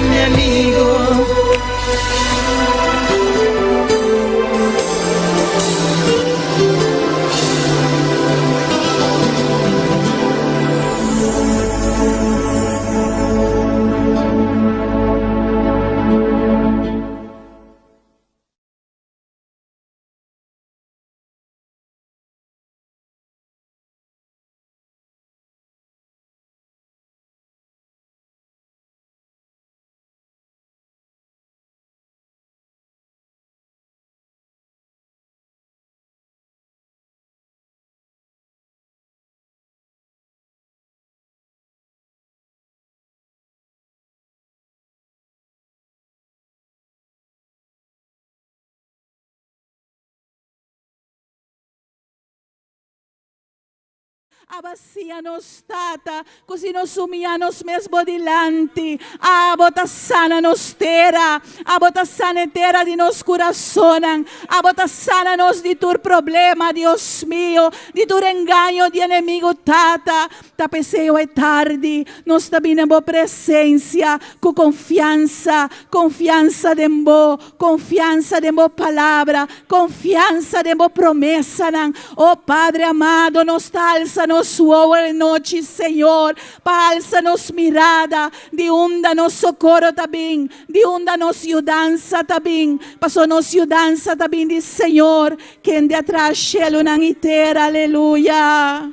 Mi amigo. Abo siña nos, Tata, ku si nos humiyá nos mes bo dilanti, abo ta sana nos tera, abo ta sana e tera di nos kurasonnan, abo ta sana nos di tur problema, Dios mio, di tur engaño di enemigu, Tata. Ta p'esei awe tardi nos ta bini den bo presensia ku konfiansa, konfiansa den bo, konfiansa den bo palabra, konfiansa den bo promesanan. O Padre amado, nos ta alsa nos wowo e nochi, Señor, pa alsa nos mirada di unda nos sokoro ta bin, di unda nos yudansa ta bin, pasobra nos yudansa ta bin di Señor, kende a traha shelunan i tera. Aleluya!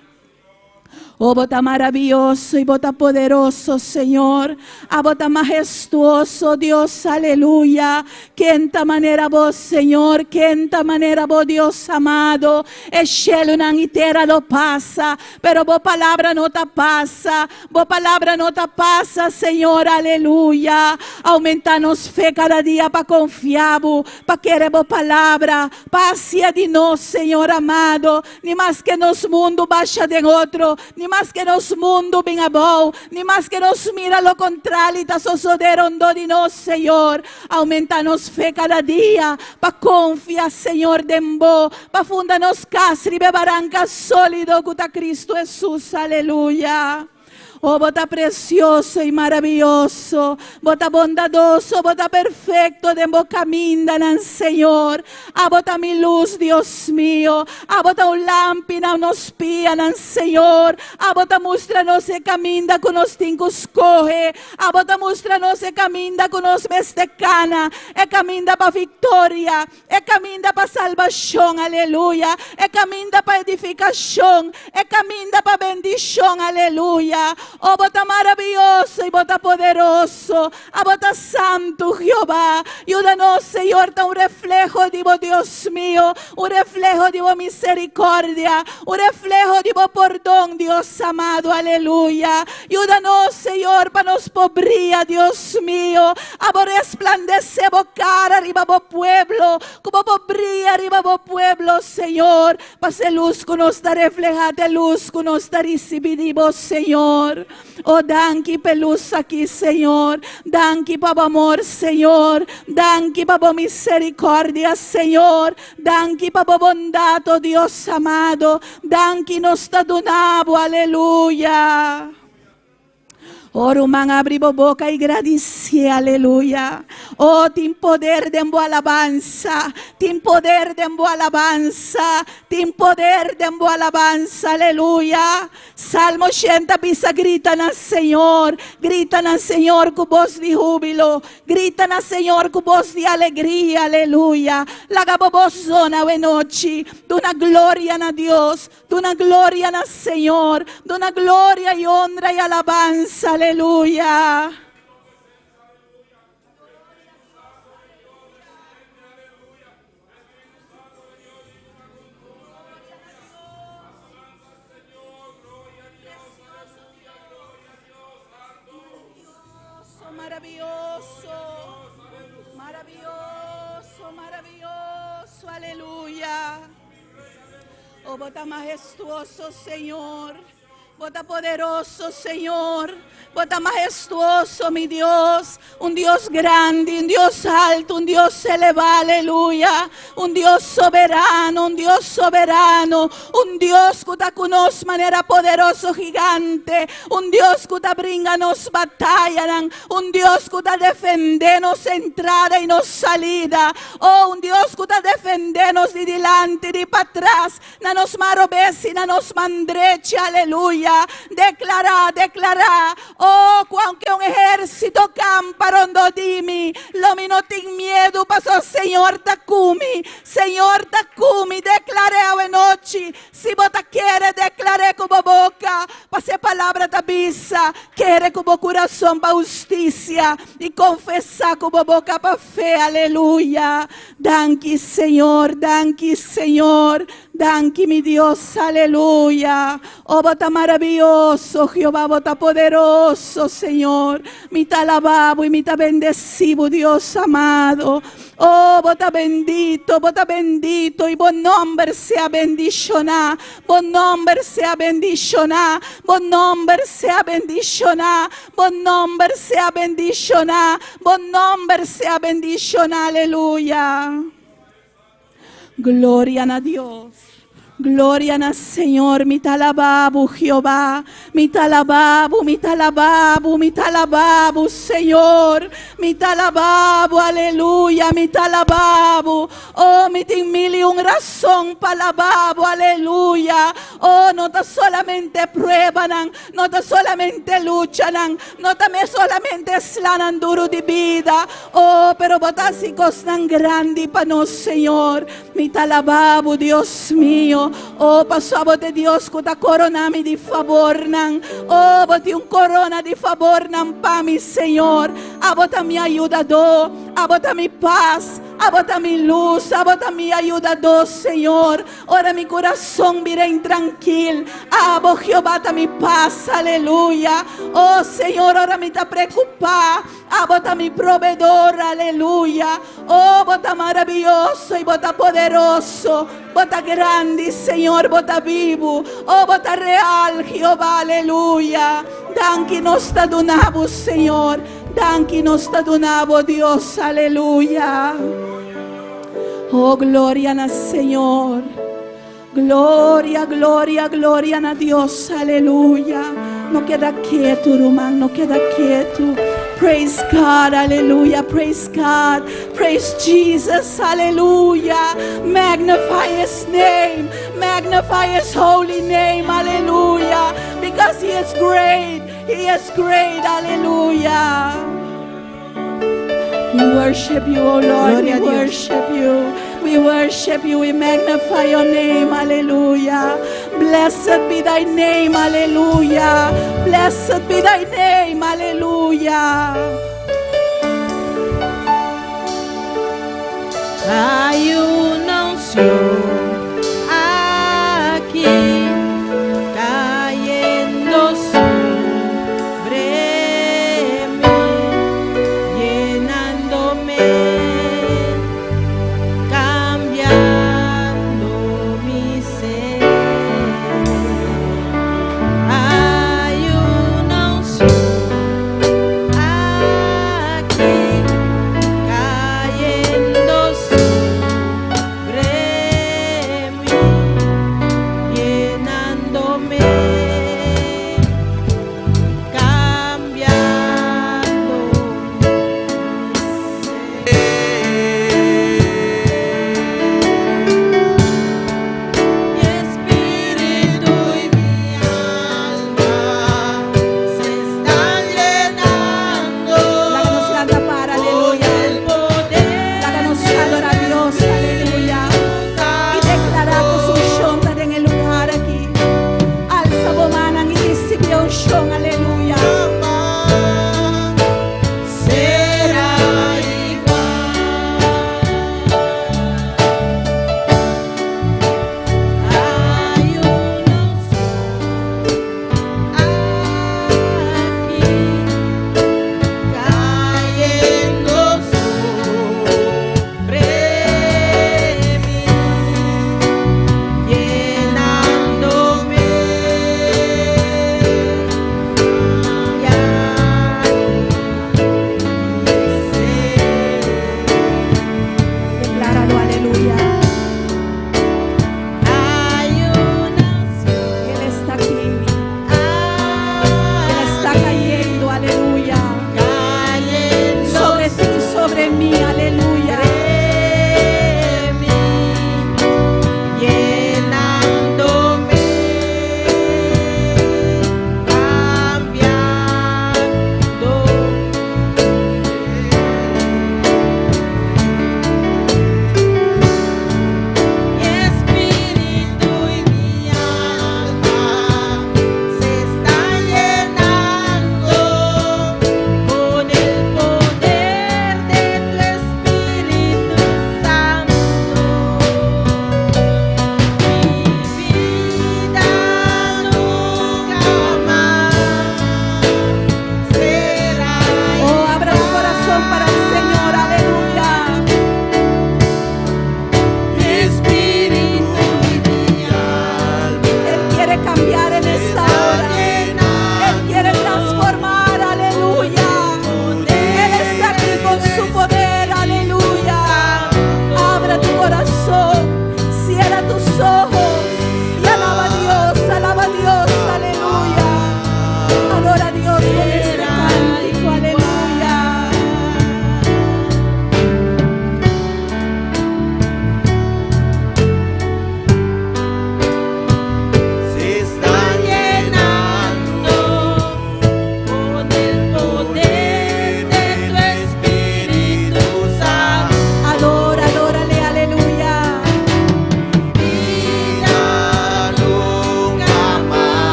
O bo ta maravioso i bo ta poderoso, Señor. Abo ta mahestuoso, Dios, aleluya. Ken ta manera bo, Señor? Ken ta manera bo, Dios amado? E shelunan i tera lo pasa, pero bo palabra no ta pasa. Bo palabra no ta pasa, Señor, aleluya. Aumenta nos fe kada dia pa konfia bo, pa kere bo palabra, pa hasia di nos, Señor amado. Ni maske nos mundu basha den otro, ni maske nos mundu bin abou, ni maske nos mira lo kontrali ta sosodé rondó di nos, Señor, aumenta nos fe kada dia pa konfia, Señor, den Bo, pa funda nos kas riba e baranka sólido ku ta Kristu Hesus. Aleluya! Oh, bo ta precioso i maraviyoso, bo ta bondadoso, bo ta perfecto den bo camindanan, Señor. Abo ta mi luz, Dios mio. Abo ta un lampi na nos pianan, Señor. Abo ta mustra nos e caminda cu nos tin cu scoge. Abo ta mustra nos e caminda cu nos mester cana, e caminda pa victoria, E kaminda pa salbashon, aleluya. E kaminda pa edifikashon. E kaminda pa bendishon, aleluya. O bo ta maravioso i bo ta poderoso. Abo ta santu, Jehová. Yuda nos, Señor, ta un refleho di bo, Dios mio, un refleho di bo misericordia, un refleho di bo pordon, Dios amado, aleluya. Yuda nos, Señor, pa nos por bria, Dios mio. Abo resplandesé bo kara riba bo pueblo, ku bo por bria riba bo pueblo, Señor, pa se lus ku nos ta reflehá ta e lus ku nos ta risibí di bo, Señor. O danki pa e lus aki, Señor. Danki pa bo amor, Señor. Danki pa bo miserikòrdia, Señor. Danki pa bo bondat, o Dios amado. Danki nos ta duna bo, aleluya. O ruman abri bo boka i gradisié, aleluya. O tin poder den bo alabansa, tin poder den bo alabansa, tin poder den bo alabansa, aleluya. Salmo shenta bisa grita na Señor, grita na Señor ku bos di húbilo, grita na Señor ku bos di alegria, aleluya. Laga bo bos zona awenochi, duna gloria na Dios, Duna gloria na Señor. Duna gloria y honra y alabanza. Aleluya. Maravilloso, maravilloso, maravilloso, aleluya. Oh, bo ta mahestuoso, Señor. Bo ta poderoso, Señor. Bo ta mahestuoso, mi Dios. Un Dios grandi, un Dios alto, un Dios elevá, aleluya. Un Dios soberano, un Dios soberano. Un Dios ku ta ku nos manera poderoso gigante. Un Dios ku ta bringa nos batayanan. Un Dios ku ta defendé nos entrada i nos salida. Oh, un Dios ku ta defendé nos di dilanti, di patras, na nos man robes i na nos man drechi. Aleluya! Deklará, deklará! Oh, ku aunke un ehérsito kampa rondó di mi, lo mi no tin miedu, pasobra Señor ta ku mi. Señor ta ku mi. Deklar'é awenochi. Si bo ta kere, deklar'é ku bo boka, pas'e palabra ta bisa, Kere ku bo kurason pa hustisia i konfesá ku bo boka pa fe. Aleluya! Danki, Señor, danki, Señor. Danki, mi Dios, aleluya. Oh, bo ta maravioso, Jehová, bo ta poderoso, Señor. Mi ta alabá bo i mi ta bendesí bo, Dios amado. Oh, bo ta bendito, bo ta bendito i bo nòmber sea bendishoná. Bo nòmber sea bendishoná, bo nòmber sea bendishoná, bo nòmber sea bendishoná, bo nòmber sea bendishoná, aleluya. Gloria na Dios. Gloria na Señor. Mi ta alabá bo, Jehová. Mi ta alabá bo, mi ta alabá bo, mi ta alabá bo, Señor. Mi ta alabá bo, aleluya. Mi ta alabá bo. Oh, mi tin mil i un rason pa alabá bo, aleluya. Oh, no ta solamente pruebanan, no ta solamente luchanan, no ta me solamente slanan duru di bida. Oh, pero bo ta hasi kosnan grandi pa nos, Señor. Mi ta alabá bo, Dios mio. Oh, pasobra bo ta e Dios ku ta koroná mi di fabornan. Oh, bo tin un korona di fabornan pa mi, Señor. Abo ta mi ayudadó. Abo ta mi pas. Abo ta mi lus. Abo ta mi ayudadó, Señor. Ora mi kurason bira intrankil, abo, Jehová, ta mi pas. Aleluya. Oh, Señor, ora mi ta preokupá, Abo ta mi proveedor, aleluya. Oh, bo ta maravioso i bo ta poderoso. Bo ta grandi, Señor, bo ta bibu. Oh, bo ta real, Jehová, aleluya. Danki nos ta duna bo, Señor. Danki nos ta duna bo, Dios, aleluya. Oh, gloria na Señor. Gloria, gloria, gloria na Dios, aleluya. No keda ketu, ruman, no keda ketu. Praise God, aleluya. Praise God. Praise Jesus, aleluya. Magnify His name. Magnify His holy name, aleluya. Because He is great. He is great, aleluya. We worship you, O Lord. Gloria We a Dios. worship you. We worship you. We magnify your name. Hallelujah. Blessed be thy name. Hallelujah. Blessed be thy name. Hallelujah. Hay una unción aquí cayendo sobre mí, llenándome, cambiando mi ser. Hay una unción aquí cayendo sobre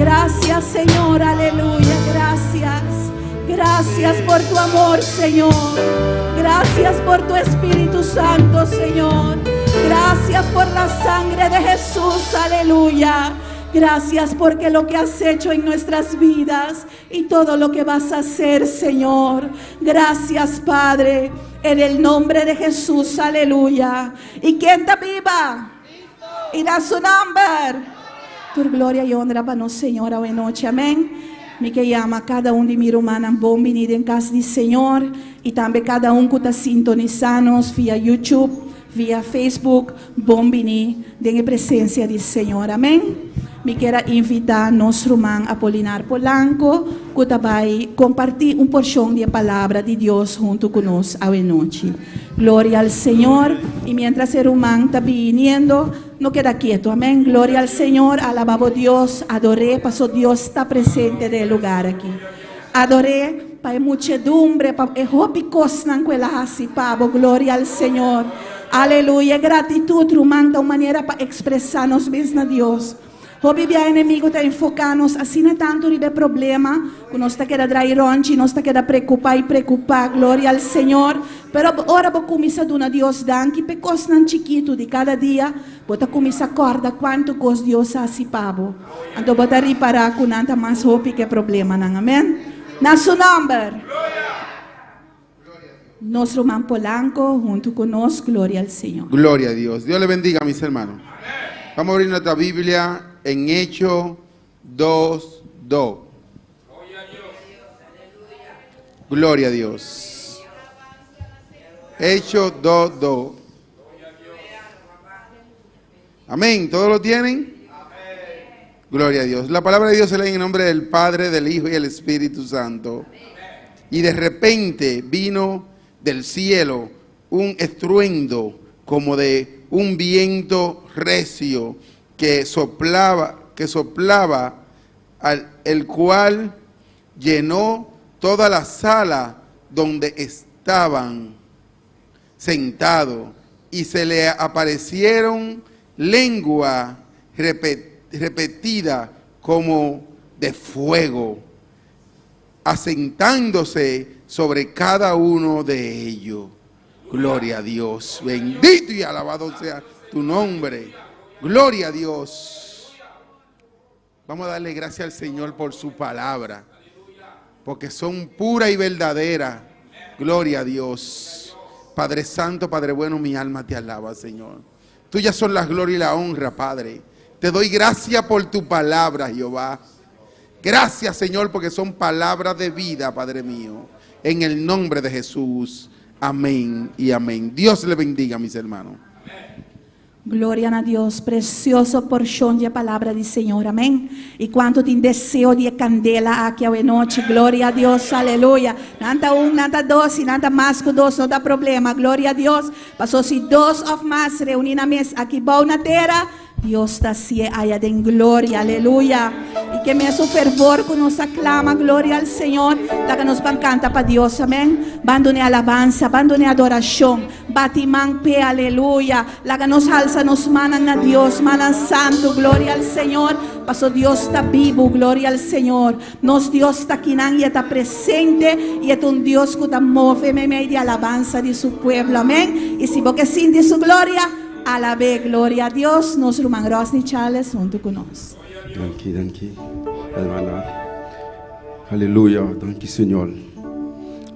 Gracias, Señor, aleluya, gracias. Gracias por tu amor, Señor. Gracias por tu Espíritu Santo, Señor. Gracias por la sangre de Jesús, aleluya. Gracias porque lo que has hecho en nuestras vidas y todo lo que vas a hacer, Señor. Gracias, Padre, en el nombre de Jesús, aleluya. ¿Y quién está viva? Y da su nombre. Tur gloria i honra pa nos Señor awe nochi. Amèn. Mi ke yama kada un di mi rumannan bon biní den kas di Señor i tambe kada un ku ta sintonisá nos via YouTube, via Facebook, bon biní den e presensia di Señor. Amèn. Mi kier a invitá nos ruman Apolinar Polanco ku ta bai kompartí un porshon di e Palabra di Dios huntu ku nos awe nochi. Gloria al Señor. I miéntras e ruman ta biniendo, no keda ketu. Amèn. Gloria al Señor. Alabá bo Dios. Ador'é paso Dios ta presente den e lugar aki. Ador'é pa e muchedumbre, pa e hopi kosnan ku el a hasi pa bo. Gloria al Señor. Aleluya. E gratitut, ruman, ta un manera pa ekspresá nos mes na Dios. Hopi bia enemigu ta enfoká nos asina tantu riba e problema ku nos ta keda drai rònchi, nos ta keda preokupá i preokupá. Gloria al Señor. Pero ora bo kuminsá duna Dios danki pa e kosnan chikitu di kada dia, bo ta kuminsá kòrda kuantu kos Dios a hasi pa bo. Anto bo ta ripará ku nan ta mas hopi ku e problemanan. Amèn. Na Su nòmber. Nos ruman Polanco huntu ku nos. Gloria al Señor. Gloria a Dios. Dios le bendiga, mis hermanos. Vamos a abrir nuestra Biblia en Hechos 2, 2. Gloria a Dios. Hechos 2, 2. Amén. ¿Todos lo tienen? Gloria a Dios. La palabra de Dios se lee en el nombre del Padre, del Hijo y del Espíritu Santo. Y de repente vino del cielo un estruendo como de un viento recio que soplaba, el cual llenó toda la sala donde estaban sentados, y se le aparecieron lengua repetida como de fuego, asentándose sobre cada uno de ellos. Gloria a Dios. Bendito y alabado sea tu nombre. Gloria a Dios. Vamos a darle gracias al Señor por su palabra, porque son pura y verdadera. Gloria a Dios. Padre Santo, Padre bueno, mi alma te alaba, Señor. Tuyas son las gloria y la honra, Padre. Te doy gracias por tu palabra, Jehová. Gracias, Señor, porque son palabras de vida, Padre mío. En el nombre de Jesús. Amén y amén. Dios le bendiga, mis hermanos. Gloria na Dios, presioso porshon di palabra di Señor, amèn. I kuantu tin deseo di kandela aki awe nochi, gloria na Dios, aleluya. Nan ta un, nan ta dos, i nan ta mas ku dos, no ta problema, gloria na Dios. Paso si dos òf mas reuní nan mes aki bou na tera, Dios ta si aya den gloria, aleluya. I ku mesun fervor ku nos aklama, gloria al Señor, laga nos ban kanta pa Dios, amèn. Ban dun'é alabansa, ban dun'é adorashon, bati man p'e, aleluya. Laga nos alsa nos mannan na Dios, mannan santu, gloria al Señor. Paso Dios ta bibu, gloria al Señor. Nos Dios ta akinan i ta presente i ta un Dios ku ta move meimei di alabansa di su pueblo, amèn. I si bo ke sinti su gloria, alab'é, gloria na Dios, nos ruman Rosny Charles huntu ku nos. Danki, danki, hermana. Aleluya, danki, Señor.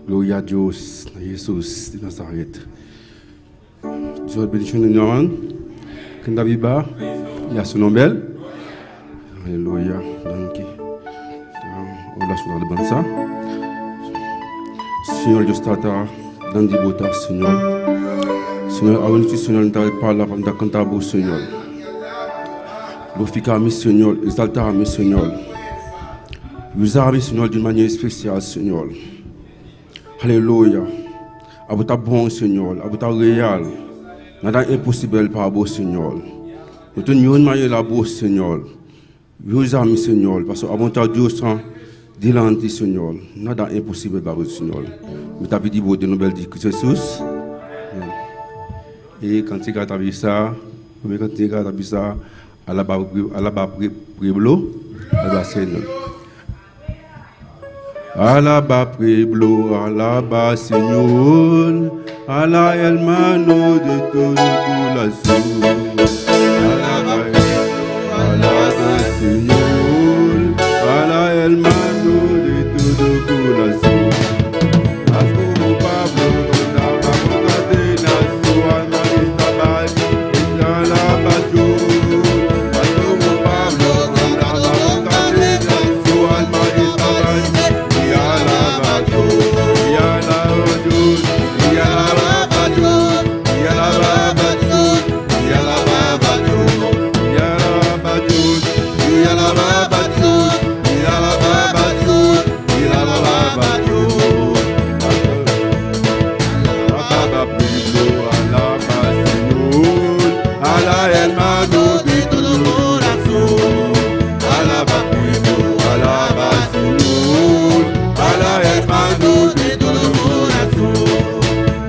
Gloria na Dios, na Jesus di Nazaret. Dios bendishon ruman. Ken ta biba? I a su nòmber. Aleluya, danki. Ora su alabansa. Señor Dios Tata, grandi bo ta, Señor. Señor, awe Señor, ta palabra pa kanta bo, Señor. Glorifiká mi, Señor, eksaltá mi, Señor. Usa mi, Señor, di manera spesial, Señor. Aleluya. Abo ta bon, Señor. Abo ta real. Nada imposibel pa bo, Señor. No tin ningun manera bo, Señor. Usa mi, Señor. Pasobra abo ta Dios dilanti, Señor. Nada imposibel pa bo, Señor. Mi ta pidi bo den nòmber di Kristu Jesus. E kantika ta bisa, e kantika ta bisa, alabá, alabá pueblo. Alaba Señor. Alaba pueblo, alaba Señor, alaba hermano de todo corazón. Alaba pueblo, alaba Señor, alaba hermano de todo corazón. Haz como Pablo andaba con cadenas, su alma estaba y alaba a Dios. Haz como Pablo andaba con cadenas, su alma estaba y alaba a Dios, y alaba a Dios, y alaba a Dios, y alaba a Dios, y alaba a Dios, y alaba a Dios, y alaba a Dios, y alaba a Dios, y alaba a Dios. Alaba pueblo, alaba Señor, alaba hermano de todo corazón. Alaba pueblo, alaba Señor, alaba hermano de todo corazón.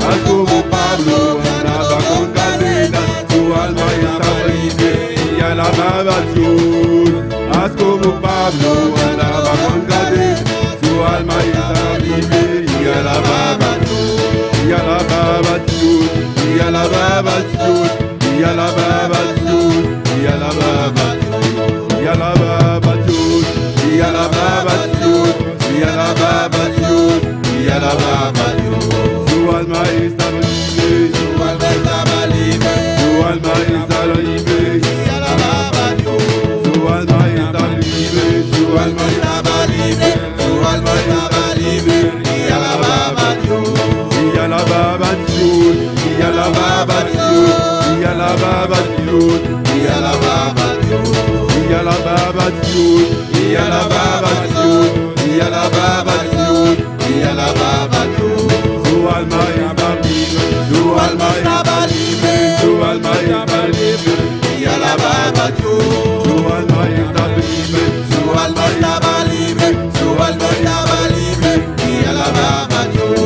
Haz como Pablo andaba con cadenas, su alma estaba libre y alababa a Dios. Haz como Pablo andaba con cadenas, su alma estaba libre y alababa a Dios. Y alababa a Dios, y alababa a Dios, y alababa a Dios, y alababa a Dios, y alababa a Dios, y alababa a Dios, y alababa a Dios, y alababa a Dios. Su alma estaba libre, su alma estaba libre, su alma estaba libre, y alababa a Dios. Su alma estaba libre, su alma estaba libre, su alma estaba libre, y alababa a Dios. Y alababa a Dios, y alababa a Dios, y alababa a Dios, y alababa a Dios, y alababa a Dios, y alababa a Dios, y alababa a Dios, y alababa a Dios. Su alma estaba libre, su alma estaba libre, su alma estaba libre, y alababa a Dios. Su alma estaba libre, su alma estaba libre, su alma estaba libre, y alababa a Dios.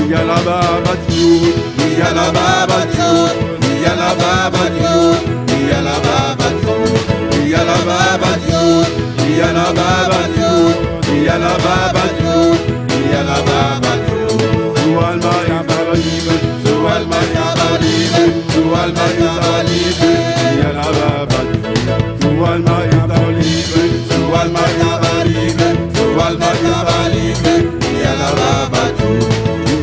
Y alababa a Dios, y alababa a Dios, y alababa a Dios, y alababa a Dios, y alababa a Dios, y alababa a Dios, y alababa a Dios, y alababa a Dios. Su alma estaba libre, su alma estaba libre, su alma estaba libre, y alababa a Dios. Su alma estaba libre, su alma estaba libre, su alma estaba libre, y alababa a Dios.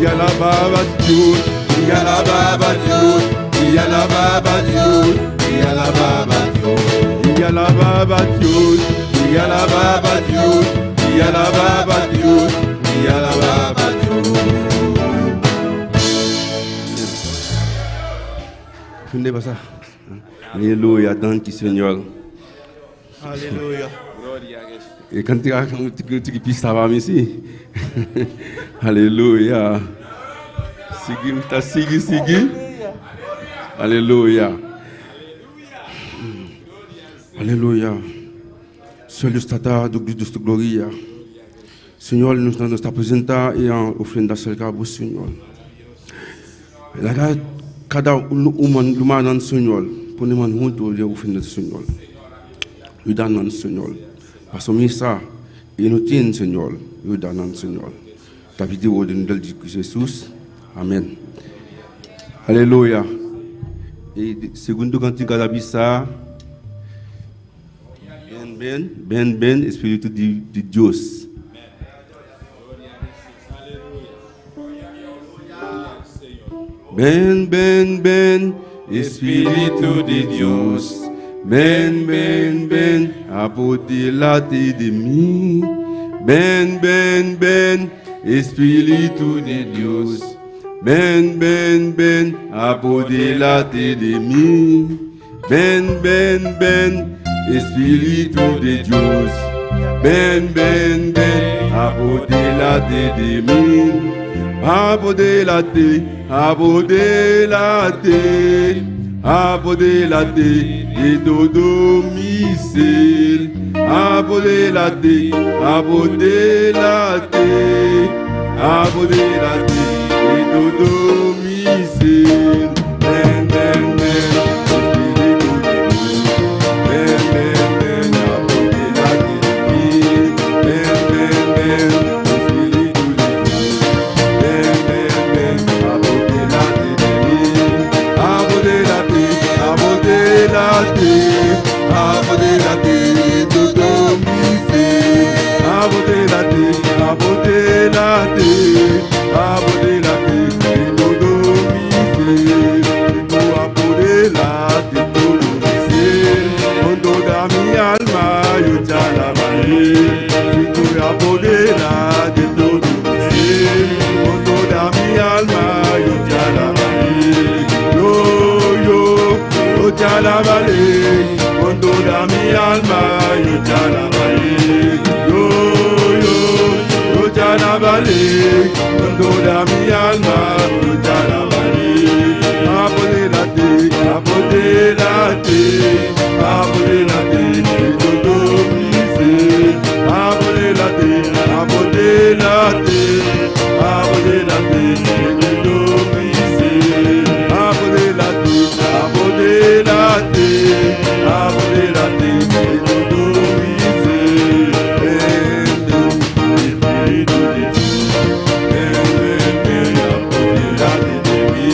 Y alababa a Dios, y alababa a Dios, y alababa a Dios, y alababa a Dios. Y alababa a Dios, y alababa a Dios, y alababa a Dios, y alababa a Dios. Fin de pasar. Aleluya, danki Señor. Aleluya. E kantika tiki pista pa mi si. Aleluya. Sigui, ta sigui, sigui. Aleluya. Aleluya. Señor Dios Tata, Dios de gloria. Señor, nos nos ta presentá e ofrenda serka bo, Señor. Laga kada un humano, Señor, pone man huntu e ofrenda, Señor. Yuda nan, Señor. Paso mi sa, i no tin, Señor. Yuda nan, Señor. Ta pidi den nòmber di Jesus. Amèn. Aleluya. E segundo kantika ta bisa, Ven, ven, ven, ven, Espíritu di Dios. Ven, ven, ven, Espíritu di Dios. Ven, ven, ven, apodérate de mí. Ven, ven, ven, Espíritu de Dios. Ven, ven, ven, apodérate de mí. Ven, ven, ven, Espíritu de Dios. Ven, ven, ven, apodérate de mí. Apodérate, apodérate, apodérate de todo mi ser. Apodérate, apodérate, apodérate de todo mi ser. Ven, ven, ven, Espíritu de Dios. Ven, ven, ven, apodérate de mí. apodera de todo mi ser, con toda mi alma yo te alabaré. Yo, yo, yo te alabaré, con toda mi alma yo te alabaré. Yo, yo, yo te alabaré, con toda mi alma yo te alabaré. Apodérate, apodérate, apodérate de todo mi ser. Apodérate, apodérate, apodérate de todo mi ser. Apodérate, apodérate, apodérate de todo mi ser. Ven, ven, Espíritu de Dios. Ven, ven, ven, apodérate de mí.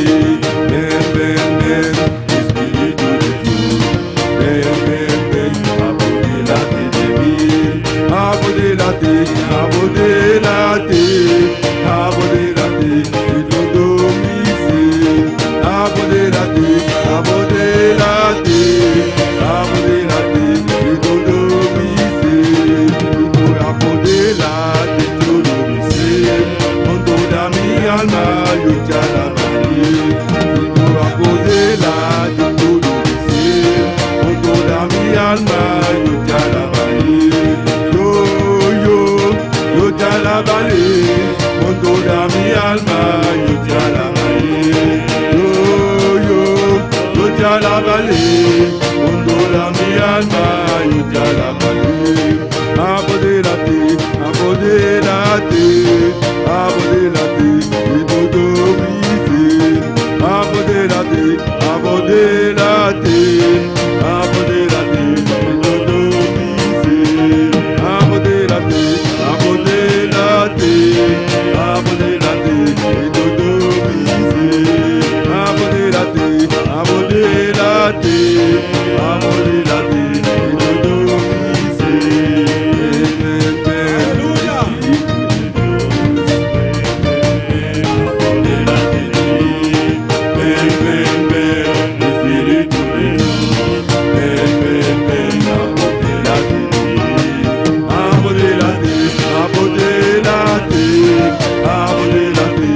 Ven, ven, ven, Espíritu de Dios. Ven, ven, ven, apodérate de mí. Apodérate, apodérate, apodérate de todo mi ser. Apodérate, apodérate, apodérate de todo mi ser. Tú apodérate de todo mi ser. Con toda mi alma yo te alabaré. Tú apodérate de todo mi ser. Con toda mi alma yo te alabaré. Yo, yo, yo te alabaré. Con toda mi alma yo te alabaré. Yo, yo, yo te alabaré. Con toda mi alma yo te alabaré. Apodérate, apodérate, apodérate de todo mi ser. Apodérate, apodérate, apodérate de todo mi ser. Apodérate, apodérate, apodérate de todo mi ser. Apodérate, apodérate, apodérate de todo mi ser. Ven, ven, Aleluya. Ven, ven, ven, Espíritu de Dios. Ven, ven, ven, apodérate de mí. Apodérate, apodérate, apodérate de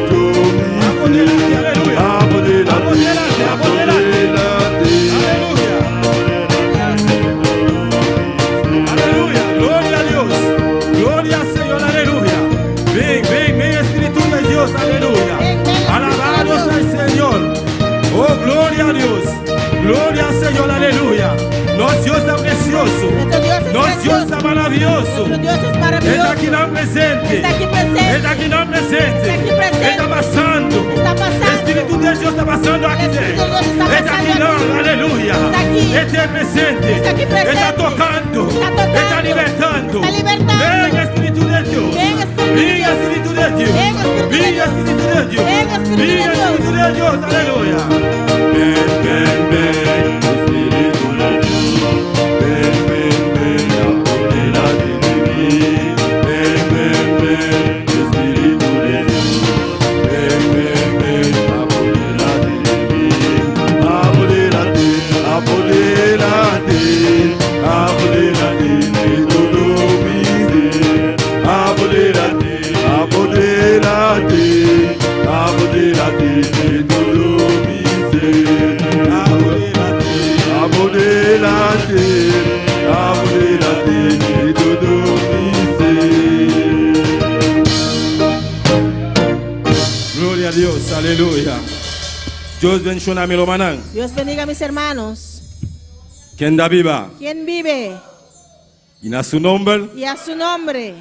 todo mi Apodérate, ser. aleluya. Apodérate, Apodérate, apodérate. apodérate. Aleluya. Aleluya. Gloria a Dios. Gloria al Señor. Aleluya. Ven, ven, ven, Espíritu de Dios. Aleluya. Ven, ven, Espíritu de Alabado Dios. sea el Señor. Oh, gloria a Dios. Gloria al Señor. Aleluya. Nos Dios es precioso. Nuestro Dios es Nos Dios precioso. es maravilloso. Nuestro Dios es Está maravilloso. aquí no presente. Está aquí presente. Está aquí no presente. Está aquí presente. Está pasando. Está pasando. El Espíritu de Dios está pasando aquí. El Espíritu de Dios está Está aquí pasando no. aquí. Aleluya. Está aquí. Está presente. Está aquí presente. Está tocando. Está tocando. Está libertando. Está libertando. Ven, Espíritu de Dios. Ven, Espíritu de Ven, Dios. Espíritu de Dios. Ven, Espíritu de Ven, Dios. Espíritu de Dios. Ven, Espíritu de Ven, Dios. Espíritu de Dios. Aleluya. Ven, ven, ven, Espíritu de Dios. Ven, ven, ven, apodérate de mí. Ven, ven, ven, Espíritu de Dios. Ven, ven, ven, apodérate de mí. Apodérate, apodérate, apodérate de todo mi ser. Apodérate, apodérate, apodérate de todo mi ser. Apodérate. Apodérate, apodérate de todo mi ser. Gloria a Dios. Aleluya. Dios bendiciona mi rumannan. Dios bendiga a mis hermanos. Ken ta biba? ¿Quién vive? I na su nomber. Y a su nombre.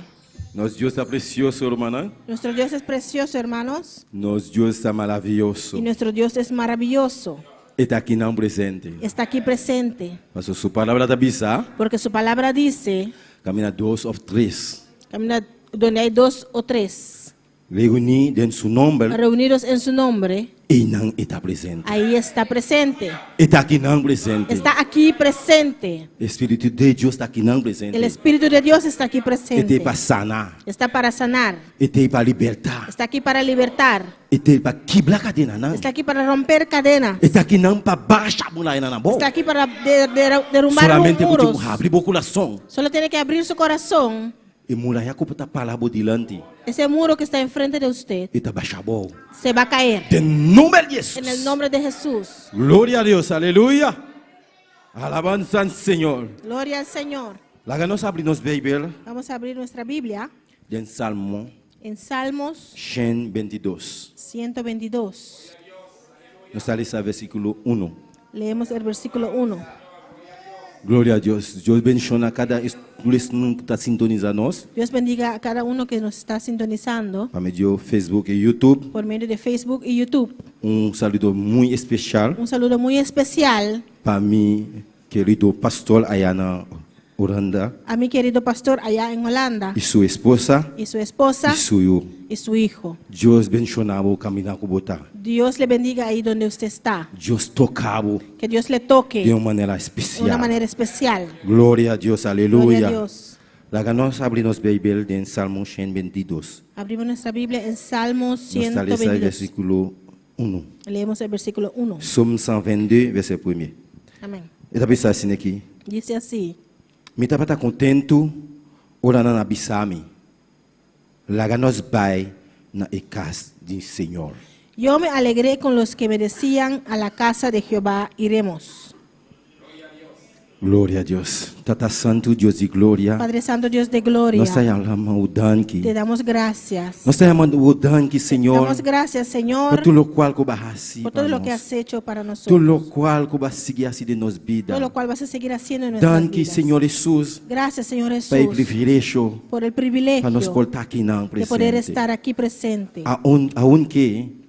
Nos Dios ta presioso, rumannan. Nuestro Dios es precioso, hermanos. Nos Dios ta maravioso. Y nuestro Dios es maravilloso. E ta akinan presente. Está aquí presente. Paso su palabra ta bisa, Porque su palabra dice, kaminda dos òf tres. camina donde hay dos o tres Reuní den su nomber, reunidos en su nombre, einan e ta presente. ahí está presente. E ta akinan presente. Está aquí presente. Spiritu di Dios ta akinan presente. El Espíritu de Dios está aquí E ta presente. pa sana. Está para sanar. E ta pa libertá. Está aquí para libertar. E ta pa kibra kadenanan. Está aquí para romper cadenas. E ta akinan pa basha murayanan abou. Está aquí para derrumbar Solamente muros. habri bo kurason. Solo tiene que abrir su corazón. E muraya ku ta para bo dilanti. Ese muro que está enfrente de usted E ta basha abou. se va a caer. Den nòmber di En el Hesus. nombre de Jesús. Gloria na Dios, aleluya. Alabansa na Señor. Gloria al Señor. Laga nos habri nos Beibel Vamos a abrir nuestra Biblia den Salmo en Salmos 122. 122. Nos ta lesa versíkulo 1. Leemos el versículo 1. Gloria na Dios. Dios bendishoná kada un ku ta sintonisá nos. Dios bendiga a cada uno que nos está sintonizando Pa medio Facebook i YouTube. por medio de Facebook y YouTube. Un saludo masha spesial Un saludo muy especial pa mi kerido pastor aya na Hulanda a mi querido pastor allá en Holanda i su esposa y su esposa i su yu. Y su hijo. Dios bendishoná bo kaminda ku bo ta. Dios le bendiga ahí donde usted está. Dios toka bo Que Dios le toque di un manera de spesial. una manera especial. Gloria na Dios, aleluya. Gloria a Dios. Laga nos habri nos Beibel den Salmo 122. Abrimos nuestra Biblia en Salmos Nos ta lesa 122. versíkulo 1. Leemos el versículo 1. Salmo 122, versíkulo 1. Amén. E ta bisa asina aki. Dice así. Mi tabata kontentu, ora nan a bisa mi. Laga nos bai na e kas di Señor. Yo me alegré con los que me decían: a la casa de Jehová iremos. Gloria na Dios. Tata Santu, Dios di gloria. Padre Santo, Dios de gloria, Nos ta yama bo danki. te damos gracias. Nos ta yama bo danki, Señor. Damos gracias, Pa Señor, tur loke ku bo a hasi por todo pa lo que nos. has hecho para Tur nosotros. loke ku bo ta sigui hasi den nos bida. Todo lo cual vas a seguir haciendo en nuestras Danki, vidas. Señor Hesus, Gracias, Señor pa e Jesús, privilegio por el pa nos privilegio por ta akinan de poder presente. estar aquí presente. Aunke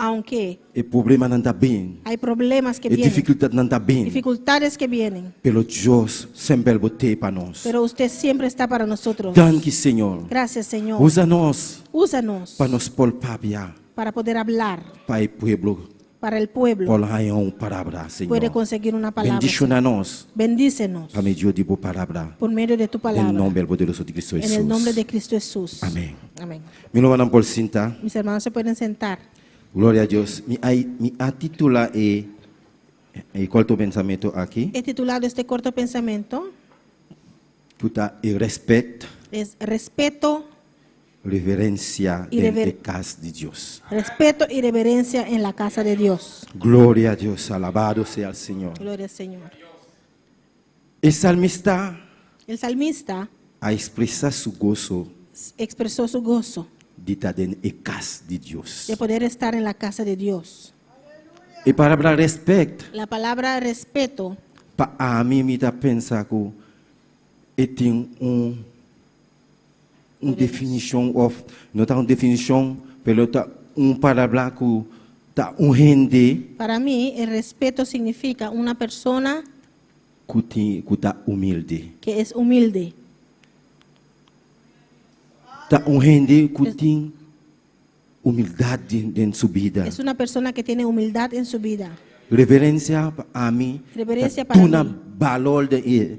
Aunque e problemanan ta bin, hay problemas que e vienen, difikultatnan ta bin, dificultades que vienen, pero Dios semper bo t'ei pa nos. Pero usted siempre está para nosotros. Danki, Señor. Gracias, Señor. Usa nos Úsanos pa nos por papia, para poder hablar pa e pueblo, para el pueblo. por un palabra, Señor. Puede conseguir una palabra. Bendishoná nos Bendícenos pa medio di bo palabra. Por medio de tu En palabra. nòmber poderoso di Kristu En Hesus. el nombre de Cristo Jesús. Amèn. Amén. Mi rumannan por sinta. Mis hermanos se pueden sentar. Gloria na Dios. Mi a titulá e korto pensamentu aki. He titulado este corto pensamiento Ku ta e rèspèt, es respeto, reverensia I den kas di Dios. Respeto y reverencia en la casa de Dios. Gloria na Dios, alabado sea Señor. Gloria al Señor. E salmista El salmista a ekspresá su goso expresó su gozo di ta den e kas di Dios. De poder estar en la casa de Dios. E palabra rèspèt, La palabra respeto, pa ami mi ta pensa ku e tin un definishon òf no ta un definishon, pero ta un palabra ku ta un hende para mí el respeto significa una persona ku tin ku ta humilde. Que es humilde. Ta un hende ku tin humildat den su bida. Es una persona que tiene humildad en su vida. Reverensia pa ami, Reverensia ta para duna mi. balor de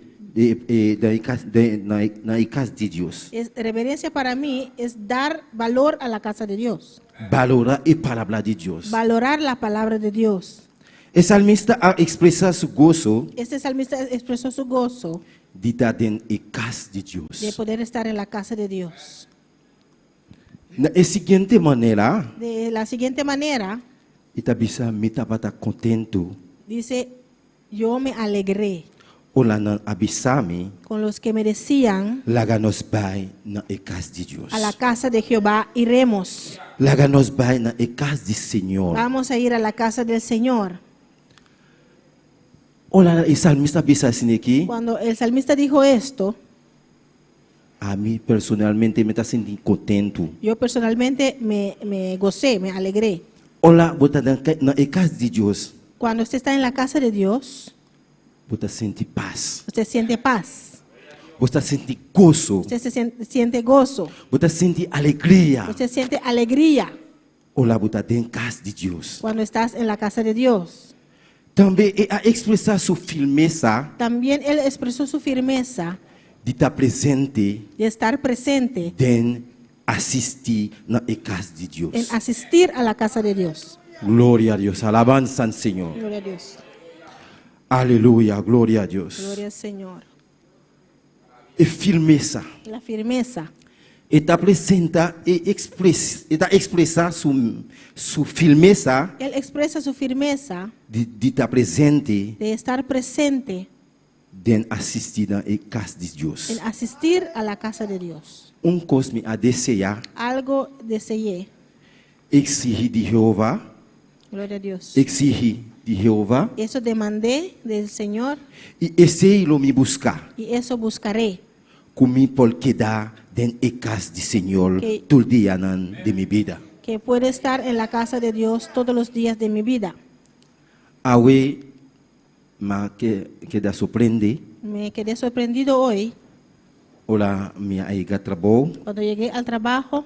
na kas di Dios. Reverencia para mí es dar valor a la casa de Dios. Valorá e palabra di Dios. Valorar la palabra de Dios. E salmista a ekspresá su goso Este salmista expresó su gozo di ta den e kas di Dios. De poder estar en la casa de Dios. Na e siguiente manera, De la siguiente manera, e ta bisa mi tabata kontentu. Dice, yo me alegré Ora nan a bisa mi, con los que me decían, laga nos bai na e kas di Dios. A la casa de Jehová iremos. Laga nos bai na e kas di Señor. Vamos a ir a la casa del Señor. Ora e salmista a bisa asina aki, Cuando el salmista dijo esto, ami personalmente mi ta sinti kontentu. Yo personalmente me gocé, me alegré. Ora bo ta na e kas di Dios, Cuando usted está en la casa de Dios, bo ta sinti pas. Usted siente paz. Bo ta sinti goso. Usted se siente gozo. Bo ta sinti alegria. Usted siente alegría Ora bo ta den kas di Dios. Cuando estás en la casa de Dios. Tambe el a ekspresá su firmesa También él expresó su firmeza di ta presente de estar presente den asistí na e kas di Dios. En asistir a la casa de Dios. Gloria na Dios, alabansa na Señor. Gloria a Dios. Aleluya, gloria na Dios. Gloria al Señor. E firmesa. La firmeza. E ta presentá e ekspres, e ta ekspresá su su firmesa. Él expresa su firmeza. Di di ta presente. De estar presente. Den asistí na e kas di Dios. En asistir a la casa de Dios. Un kos mi a deseá. Algo deseé. Eksihí di Jehová. Gloria a Dios. Eksihí di Jehová. Eso demandé del Señor. I esei lo mi buska. Y eso buscaré. Ku mi por keda den e kas di Señor tur dianan di mi bida. Que pueda estar en la casa de Dios todos los días de mi vida. Awe m'a keda sorprendí. Me quedé sorprendido hoy. Ora mi a yega trabou. Cuando llegué al trabajo.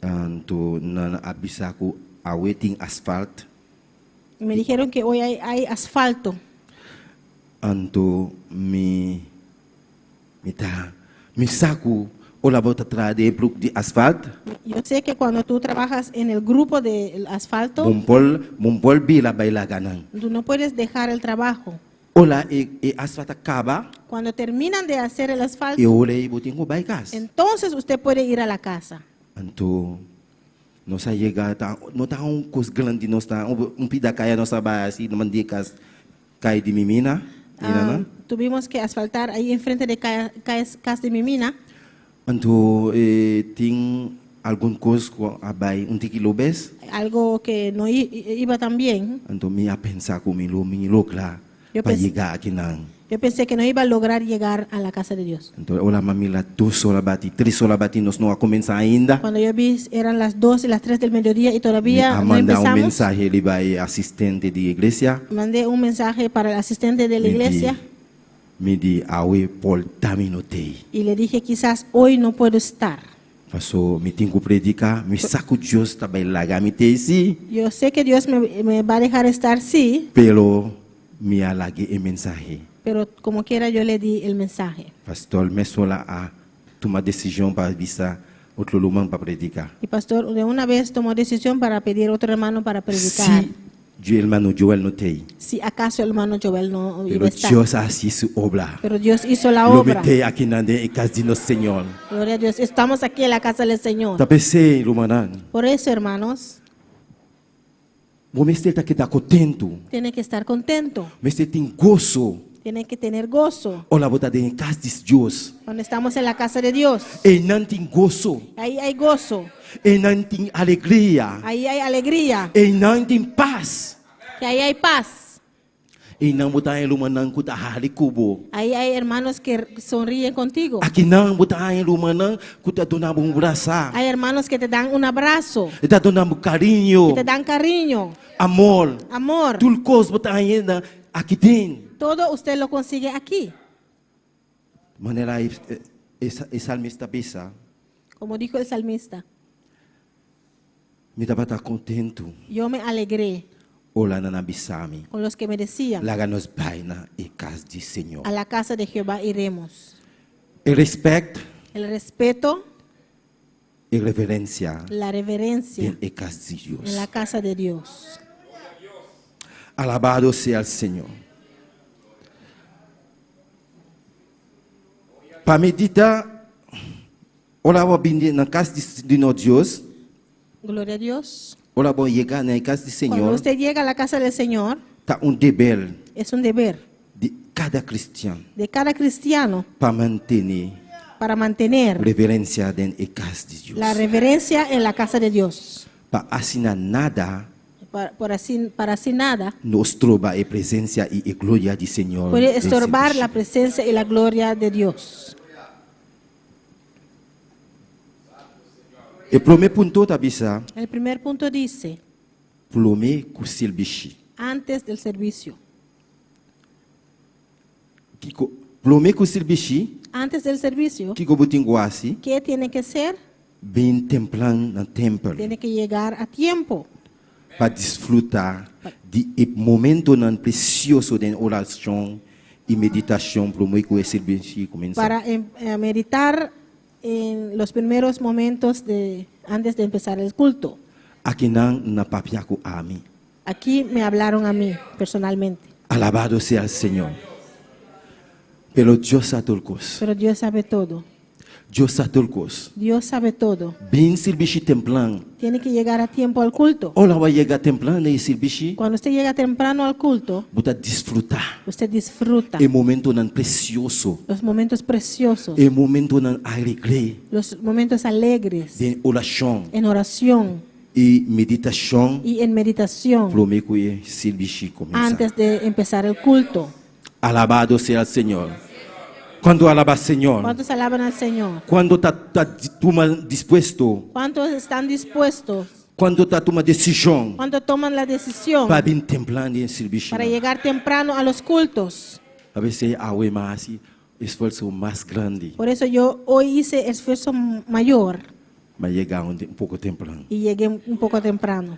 Anto nan a bisa ku awe tin asfalt. Me dijeron que hoy hay hay asfalto. Anto mi mi ta mi sa ku ora bo ta traha den e plug di asfalt. Yo sé que cuando tú trabajas en el grupo de asfalto. Bo por bo por bira bai laga nan. Tú no puedes dejar el trabajo. Ora e e asfalt a kaba. Cuando terminan de hacer el asfalto. E ora ei bo tin ku bai kas. Entonces usted puede ir a la casa. Anto nos a yega ta no ta un kos grandi nos ta un pida kaya nos a bai asi na mandi kas kai di Mimina mira nan. Tuvimos que asfaltar ahí enfrente de cas de Mimina. Anto tin algun kos ku a bai un tiki lobes. Algo que no iba tan bien. Anto mi a pensa ku mi lo mi logra pa yega akinan. Yo pensé que no iba a lograr llegar a la casa de Dios. Anto ora mi a mira dos ora bati, tres ora bati, nos no a kuminsá ainda. Cuando yo vi eran las dos y las tres del mediodía y todavía Mi a no manda un empezamos. mensahe riba e asistente di iglesia. Mandé un mensaje para el asistente de la Mi di, iglesia. Mi di, Awe por ta mi no t'ei. Y le dije quizás hoy no puedo estar. Paso mi tin ku prediká, mi sa ku Dios ta bai laga mi t'ei sí. Yo sé que Dios me me va a dejar estar sí. Pero mi a lag'é e mensahe. Pero como quiera yo le di el mensahe. Pastor mesora a tuma desishon pa bisa otro ruman pa prediká. Y pastor de una vez tomó decisión para pedir otro hermano para predicar. Si hermano Joel no t'ei. Si acaso hermano Joel no iba Pero a estar. Dios a hasi su obra. Pero Dios hizo la Lo obra. mete akinan den e kas di nos Señor. Gloria a Dios. Estamos aquí en la casa del Señor. Ta p'esei, rumannan. Por eso, hermanos. Bo mester ta keda kontentu. Tiene que estar contento. Mester tin goso. Tiene que tener gozo. Ora bo ta den e kas di Dios. Cuando estamos en la casa de Dios. Einan tin goso. Ahí hay gozo. Einan tin alegria. Ahí hay alegría. Einan tin pas. Que ahí hay paz. Einan bo ta haña rumannan ku ta hari ku bo. Ahí hay hermanos que sonríen contigo. Akinan bo ta haña rumannan ku ta duna bo un brasa. Hay hermanos que te dan un abrazo. E ta duna bo kariño. Que te dan cariño. Amor. Amor. Tur kos bo ta haña na aki den. Todo usted lo consigue aquí. Manera e e salmista bisa. Como dijo el salmista. Mi tabata kontentu. Yo me alegré. Ora nan a bisa mi. Con los que me decían. Laga nos bai na e kas di Señor. A la casa de Jehová iremos. E respèt. El respeto. E reverensia. La reverencia. Den e kas di Dios. En la casa de Dios. Alabado sea el Señor. Pa medita, ora bo bini na kas di nos Dios. Gloria a Dios. Ora bo yega na e kas di Cuando Señor. usted llega a la casa del Señor. Ta un deber. Es un deber. Di kada kristian. De cada cristiano. Pa mantene. Para mantener. Reverencia den e kas di Dios. La reverencia en la casa de Dios. Pa asina nada. Pa, por así, para así nada. No stroba e presencia y e gloria di Señor. Puede estorbar la presencia y la gloria de Dios. E prome punto ta bisa. El primer punto dice. Prome ku sirbishi. Antes del servicio. Kiko, prome ku sirbishi. Antes del servicio. Kiko bo tin ku hasi? Qué tiene que hacer? Bin tempran na tempel. Tiene que llegar a tiempo. Pa disfruta di e momentonan precioso den oracion y meditacion prome cu e sirbishi cuminsa. Para meditar en los primeros momentos de antes de empezar el culto. Akinan nan a papia cu ami. Aquí me hablaron a mí personalmente. Alabado sea el Señor. Pero Dios sa tur kos. Pero Dios sabe todo. Dios sa tur kos. Dios sabe todo. Bin sirbishi tempran. Tiene que llegar a tiempo al culto. Ora bo yega tempran na sirbishi, Cuando usted llega temprano al culto, bo ta disfrutá. Usted disfruta E momentonan presioso. Los momentos preciosos, E momentonan alegre. Los momentos alegres Den orashon en oración i meditashon. Y en meditación Promé ku e sirbishi kuminsá. Antes de empezar el culto. Alabado sea el Señor. Kuantu alabá Señor? ¿Cuántos alaban al Señor? Kuantu ta, ta tuma dispuesto? ¿Cuántos están dispuestos? Kuantu ta tuma desishon ¿Cuántos toman la decisión pa bin tempran den sirbishi? Para llegar temprano a los cultos? P'esei awe m'a hasi esfuerso mas grandi. Por eso yo hoy hice esfuerzo mayor M'a yega un poko tempran. Y llegué un poco temprano.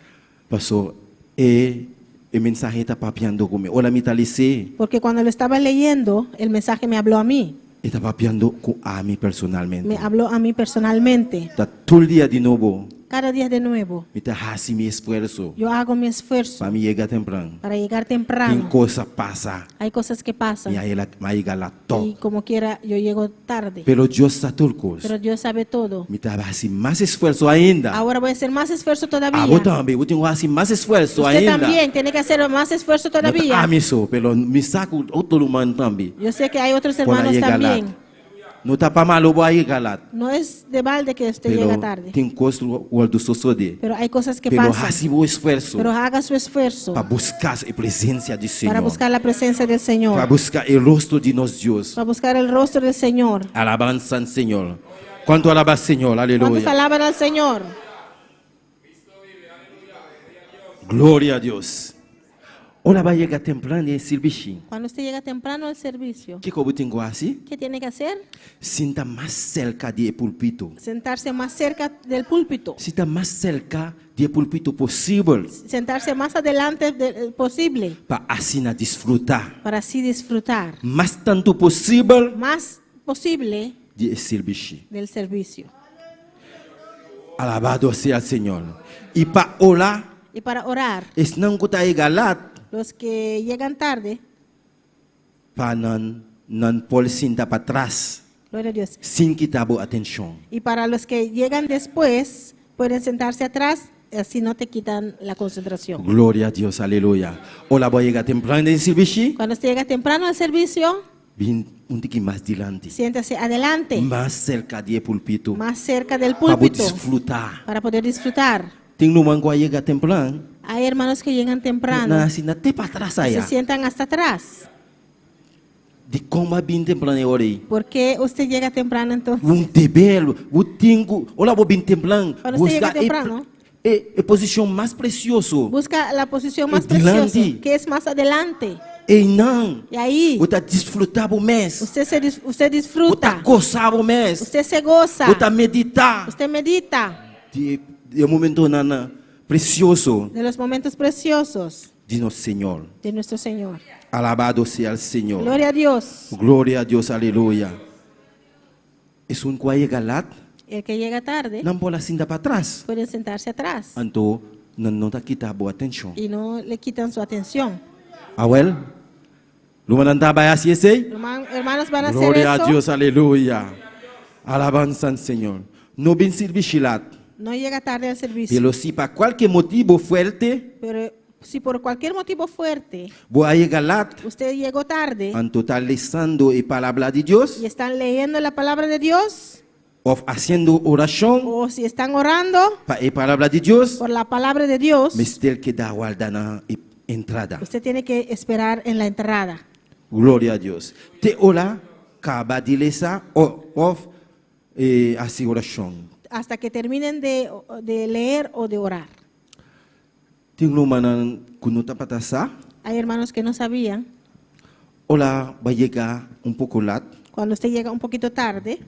Paso e e mensahe ta papiando ku mi. Ora mi ta les'é. Porque cuando lo estaba leyendo, el mensaje me habló a mí. E ta papiando ku ami personalmente. Me habló a mí personalmente. Ta tur dia di nobo. Cada día de nuevo. Mi ta hasi mi esfuerso. Yo hago mi esfuerzo Pa mi yega tempran. Para llegar Tin temprano. kos a pasa. Hay cosas que pasan. Mi a m'a yega lat Y como quiera, yo llego tarde. Pero Dios sa tur kos. Pero Dios sabe todo. Mi ta hasi mas esfuerso ainda. Ahora voy a hacer más esfuerzo todavía. Abo tambe, bo tin ku hasi mas esfuerso Usted ainda. También tiene que hacer más esfuerzo No ta todavía. ami so, pero mi sa ku otro ruman tambe. Yo sé que hay otros Por hermanos yega también. Lat. No ta pa malu bo a yega lat. No es de balde que usted Pero llega tarde. tin kos ku sosodé. Pero hay cosas que Pero pasan. hasi bo esfuerso. Pero haga su esfuerzo Pa buska e presensia di para Señor. buscar la presencia del Señor. Pa buska e rostro di nos Dios. Para buscar el rostro del Señor. Alabansa na Señor. Kuantu alabá Señor? ¿Cuántos Aleluya. alaban al Señor? Gloria na Dios. Ora bo yega tempran den sirbishi. Cuando usted llega temprano al servicio, Kiko bo tin ku hasi? ¿Qué tiene que hacer? Sinta mas serka di púlpito. Sentarse más cerca del púlpito. Sinta mas serka di púlpito posibel. Sentarse más adelante posible Pa asina disfrutá. Para así disfrutar Mas tantu posibel más posible di sirbishi. Del servicio. Alabado sea el Señor. I pa ora, Y para orar, esnan ku ta yega lat, los que llegan tarde, pa nan nan por sinta patras, gloria a Dios. Sin kita bo atenshon. Y para los que llegan después, pueden sentarse atrás, así no te quitan la concentración. Gloria na Dios, aleluya. Ora bo yega tempran den sirbishi, Cuando usted llega temprano al servicio, bin un tiki mas dilanti. Siéntase adelante, Mas serka di púlpito. Más cerca del Pa púlpito, disfrutá. Para poder disfrutar. Tin ruman ku yega tempran, Hay hermanos que llegan temprano, nan sinta te patras Se aya. Sientan hasta atrás. Di kon b'a bin tempran e ora ei? ¿Por qué usted llega temprano entonces? Un deber, bo tin ku, ora bo bin tempran, Cuando usted llega buska temprano, e posishon mas presioso. Busca la posición más Adelante. preciosa, que es más adelante. Einan, Y ahí, bo ta disfrutá bo mes. Usted Bo ta disfruta. gosa bo mes. Usted se goza. Bo ta meditá. Usted medita Di e momentonan presioso de los momentos preciosos di nos Señor. De nuestro Señor. Alabado sea el Señor. Gloria a Dios. Gloria na Dios, aleluya. Esun ku a yega lat, El que llega tarde nan por sinta patras. Puede sentarse atrás Anto, nan no ta kita bo atenshon. Y no le quitan su atención. Awèl, rumannan ta bai hasi esei? Hermanos, van a hacer Gloria eso. na Dios, aleluya. Alabansa na Señor. No bin sirbishi lat. No llega tarde al servicio. Pero si pa kualke motibu fuerte, Pero si por cualquier motivo fuerte bo a yega lat, usted llegó tarde anto ta lesando e palabra di Dios, y están leyendo la palabra de Dios òf hasiendo orashon o si están orando pa e palabra di Dios, por la palabra de Dios, mester keda warda na entrada. Usted tiene que esperar en la entrada. Gloria na Dios. Te ora kaba di lesa òf hasi orashon. Hasta que terminen de leer o de orar. Tin rumannan ku no tabata sa, Hay hermanos que no sabían. Ora bo yega un poko lat, Cuando usted llega un poquito tarde,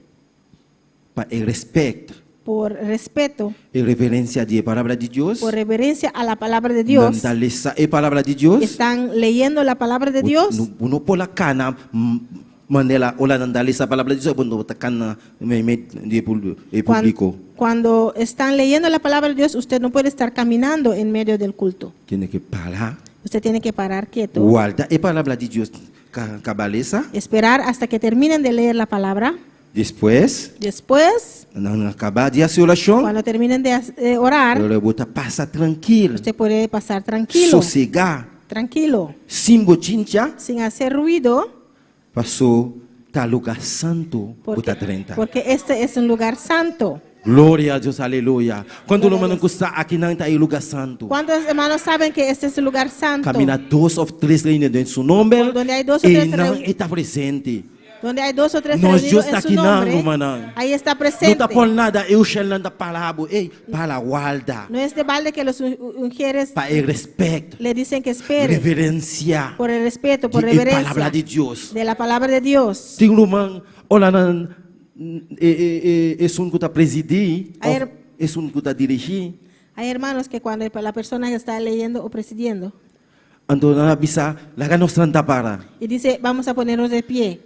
pa e rèspèt, por respeto, e reverensia di palabra di Dios, por reverencia a la palabra de Dios, nan ta lesa e palabra di Dios, están leyendo la palabra de Dios. No, no por kana manera ora nan ta lesa palabra di Dios, no ta kana meimei di públiko. Cuando están leyendo la palabra de Dios, usted no puede estar caminando en medio del culto. Tin ku para. Usted tiene que parar quieto. Warda e palabra di Dios. Kaba lesa. Esperar hasta que terminen de leer la palabra. Despues, Después, nan kaba di hasi orashon, cuando terminen de orar, pero bo ta pasa trankil, usted puede pasar tranquilo, sosegá, tranquilo, sin bochincha, sin hacer ruido, pasó ta lugá santu bo porque, ta drenta. porque este es un lugar santo. Gloria a Dios, aleluya. Kuantu ruman ku sa akinan ta e lugá santu? ¿Cuántos hermanos saben que este es el lugar santo? Kaminda dos òf tres reuní den su nòmber, Donde hay dos o tres einan reuni- e ta presente. Donde hay dos o tres Nos reunidos Dios en ta su akinan, nombre, rumannan. ahí está No presente. ta por nada, e ushernan ta para bo, ei, para warda, No es de balde que los ujieres pa e rèspèt, le dicen que espere reverensia por el respeto, por di e reverencia palabra di Dios. de la palabra de Dios. Tin ruman, ora nan e e e esun ku ta presidí, Ayer- òf esun ku ta dirigí, Hay hermanos que cuando la persona que está leyendo o presidiendo anto nan a bisa, laga nos lanta para. y dice, vamos a ponernos de pie.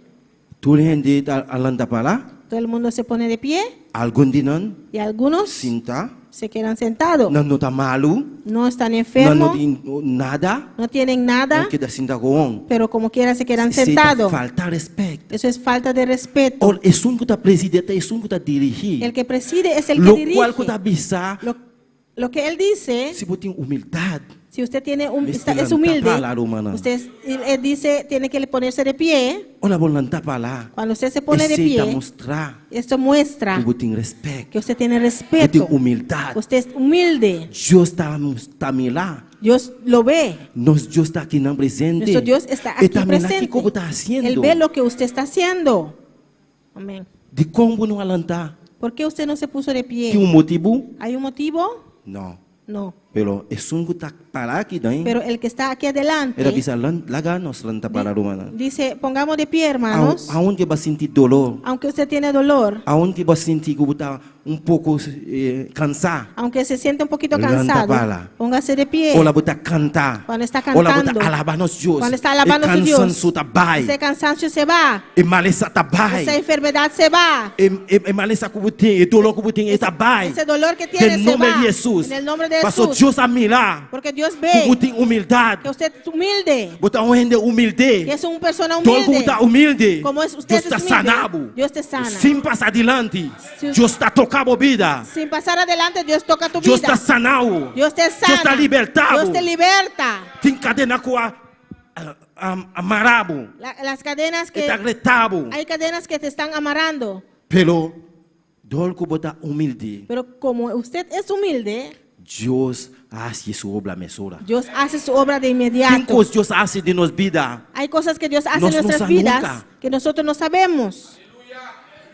Tur hende ta a lanta para, Todo el mundo se pone de pie algun di nan y algunos sinta, se quedan sentados. nan no ta malu, No están nan no enfermos, tin nada, no tienen nada, nan keda sinta gewoon. pero como quiera se quedan Esei ta sentados. falta rèspèt. Eso es falta de respeto. Ora, esun ku ta presidí ta esun ku ta dirigí. El que preside es el que Lo dirige. kual ku ta bisa, Lo que él dice, si bo tin humildat, si usted tiene un, Mester está- es lanta humilde, para, rumana. usted él, él dice, tiene que ponerse de pie. Ora bo lanta para. Cuando usted se pone de Esei ta pie, mustra esto muestra ku bo tin rèspèt, que usted tiene ku respeto. tin humildat. Usted es humilde. Dios ta ta mira. Dios lo ve. Nos Dios ta akinan presente. Nuestro Dios está E aquí ta mira presente. kiko bo ta hasiendo. Él ve lo que usted está haciendo. Amén. Dikon bo no a lanta? ¿Por qué usted no se puso de pie? Tin un motibu? ¿Hay un motivo? No. No. Pero esun ku ta pará akinan. Pero el que está aquí adelante E ta bisa laga nos lanta para rumannan. dice, pongamos de pie, hermanos, Aunke bo sinti doló, aunque usted tiene dolor, aunke bo sinti ku bo ta un poko kansá. aunque se siente un poquito Lanta cansado, para. póngase de pie. Ora bo ta kanta. Cuando está Ora bo ta cantando. alabá nos Dios. Cuando está alabando E a su Dios, kansanso ta bai. ese cansancio se va, E malesa ta bai. esa enfermedad se va, E, e, e malesa ku bo tin, e doló ku bo tin, e ta bai. ese dolor que tiene Den se nòmber va. di Hesus. En el nombre de Pasó Jesús. Dios a mira. Porque Dios Ku ve bo tin humildat. que usted es humilde, Bo ta un hende humilde. que es una persona Dor ku humilde. ta humilde. Como es usted Dios ta es humilde, sana bo. Dios te sana. Sin pasa dilanti. Si- Dios ta toka bo bida. Sin pasar adelante, Dios toca tu Dios vida. ta sana bo. Dios te sana. Dios ta libertá bo. Dios te liberta. Tin kadena ku a, a, a, a mara bo. Las cadenas que E ta reta bo. hay cadenas que te están amarrando, Pero dor ku bo ta humilde. pero como usted es humilde, Dios ta hasi su obra mesora. Dios hace su obra de Tin inmediato. kos Dios ta hasi den nos bida. Hay cosas que Dios hace Nos en no nuestras sabe vidas nunca. que nosotros no sabemos.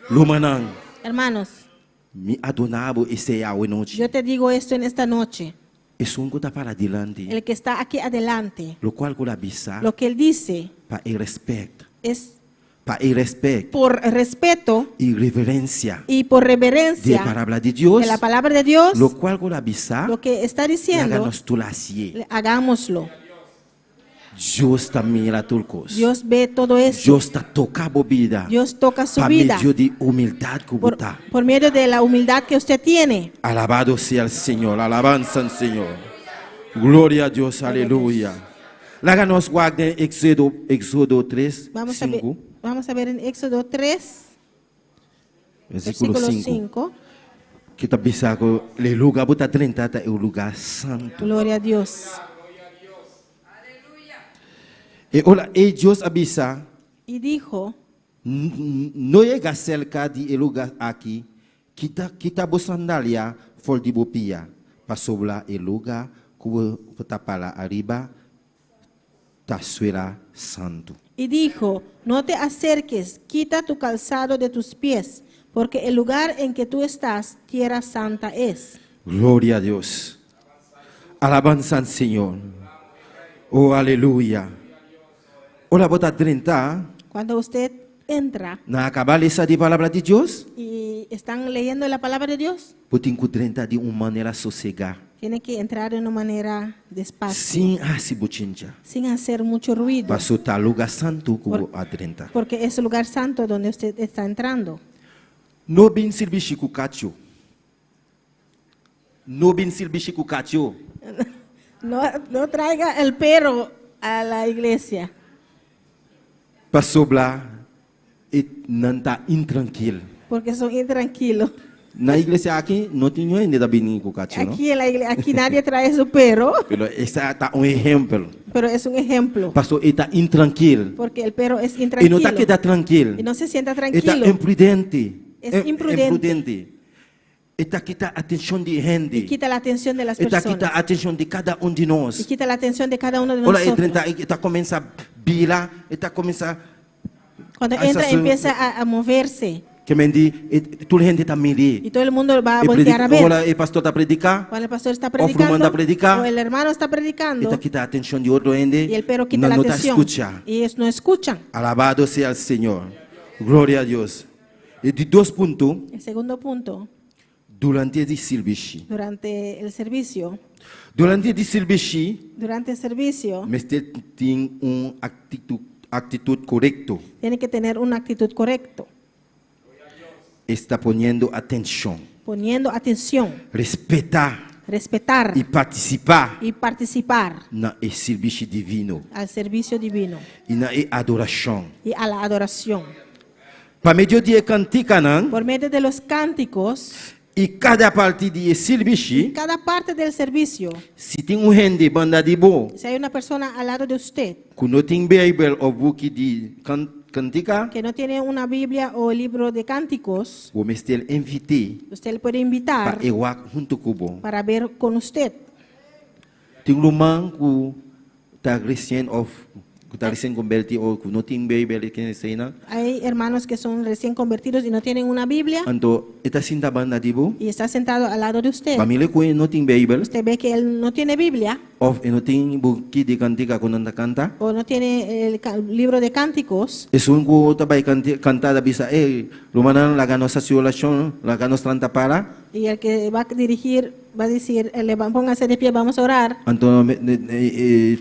Rumannan, Hermanos, mi a duna bo esei awe nochi. yo te digo esto en esta noche. Esun ku ta pará dilanti. El que está aquí adelante, Lo kual ku el a bisa lo que él dice pa e rèspèt. es Pa e rèspèt por respeto i reverensia y por di reverencia palabra di Dios. de la palabra de Dios, Lo kual ku el a bisa, lo que está diciendo, laga nos tur hasié. hagámoslo. Dios ta mira tur kos. Dios ve todo eso. Dios ta toka bo bida. Dios toca su Pa vida medio di humildat ku por, bo ta. por medio de la humildad que usted tiene. Alabado sea el Señor, alabanza al Señor. Gloria a Dios, aleluya. Laga nos wak den Éxodo, Éxodo 3, Vamos a ver, 5, vamos a ver en Éxodo 3, versíkulo versículo 5. 5. Ku ta bisa ku e lugá bo ta drenta ta e lugá santu. Gloria a Dios. I ora, i Dios a bisa, Y dijo, No yega serka di e lugá aki, kita kita bo sandalia for di bo pia, pasobra e lugá ku bo ta pará ariba ta suela santu. y dijo, no te acerques, quita tu calzado de tus pies, porque el lugar en que tú estás, tierra santa es. Gloria a Dios. Alabanza al Señor. Oh, aleluya. Ora bo ta drenta, Cuando usted entra nan a kaba lesa di palabra di Dios, y están leyendo la palabra de Dios, bo tin ku drenta di un manera sosegá, tiene que entrar de una manera despacio, sin hasi bochincha. sin hacer mucho ruido, Pasó ta lugá santu ku bo a drenta. porque es el lugar santo donde usted está entrando. No bin sirbishi ku kachó. No bin sirbishi ku kachó. No, no traiga el perro a la iglesia. Pasobra e nan ta intrankil. Porque son intranquilos. Na iglesia aki no tin hende ta bini ku kacho, no? Aquí en la iglesia, aquí nadie trae su perro, Pero esaki ta un ehèmpel. Pero es un ejemplo. Paso e ta intrankil. Porque el perro es E no intranquilo. ta keda trankil. Y no se sienta E ta tranquilo. imprudente. Es Em- imprudente. Imprudente. E ta kita atenshon di hende. Y quita la atención de las E ta kita personas. atenshon di kada un di nos. Y quita la atención de cada uno de Ora e nosotros. drenta, e ta kuminsá bira, e ta kuminsá Cuando Esa entra, empieza a moverse. Ke men di, e, tur hende ta mir'é. Y todo el mundo va a E voltear a ver. Ora e pastor ta prediká, Cuando el pastor está òf ruman predicando, ta prediká, o el hermano está e predicando, ta kita atenshon di otro hende, y el perro quita nan la no ta atención. skucha. Y ellos no escuchan. Alabado sea el Señor. Gloria a Dios. E di dos punto, El segundo punto, durante di sirbishi. Durante el servicio, Durante di sirbishi, durante el servicio, mester tin un aktitut, aktitut korekto. Tiene que tener una actitud correcta, Está poniendo atenshon. Poniendo atención, Respetá respetar i partisipá y participar na e sirbishi divino al servicio divino i na e adorashon. Y a la adoración. Pa medio di e kantikanan Por medio de los cánticos, i kada parti di e sirbishi, cada parte del servicio, si tin un hende banda di bo si hay una persona al lado de usted ku no tin Beibel òf buki di kantika, que no tiene una Biblia o libro de cánticos, bo mester invit'é usted le puede pa invitar e wak huntu ku bo. Para ver con usted. Tin ruman ku ta resien òf ku ta resien kombertí òf ku no tin Beibel i eseinan. Hay hermanos que son recién convertidos y no tienen una Biblia Anto e ta sinta banda di bo. Y está sentado al lado de usted. Bo mira ku e no tin Beibel Usted ve que él no tiene Biblia òf e no tin buki di kantika ku nan ta kanta. O no tiene el libro de cánticos. Esun ku ta bai kanta ta bisa, Ey, rumannan laga nos hasi orashon, laga nos lanta para. Y el que va a dirigir va a decir, póngase de pie, vamos a orar. Anto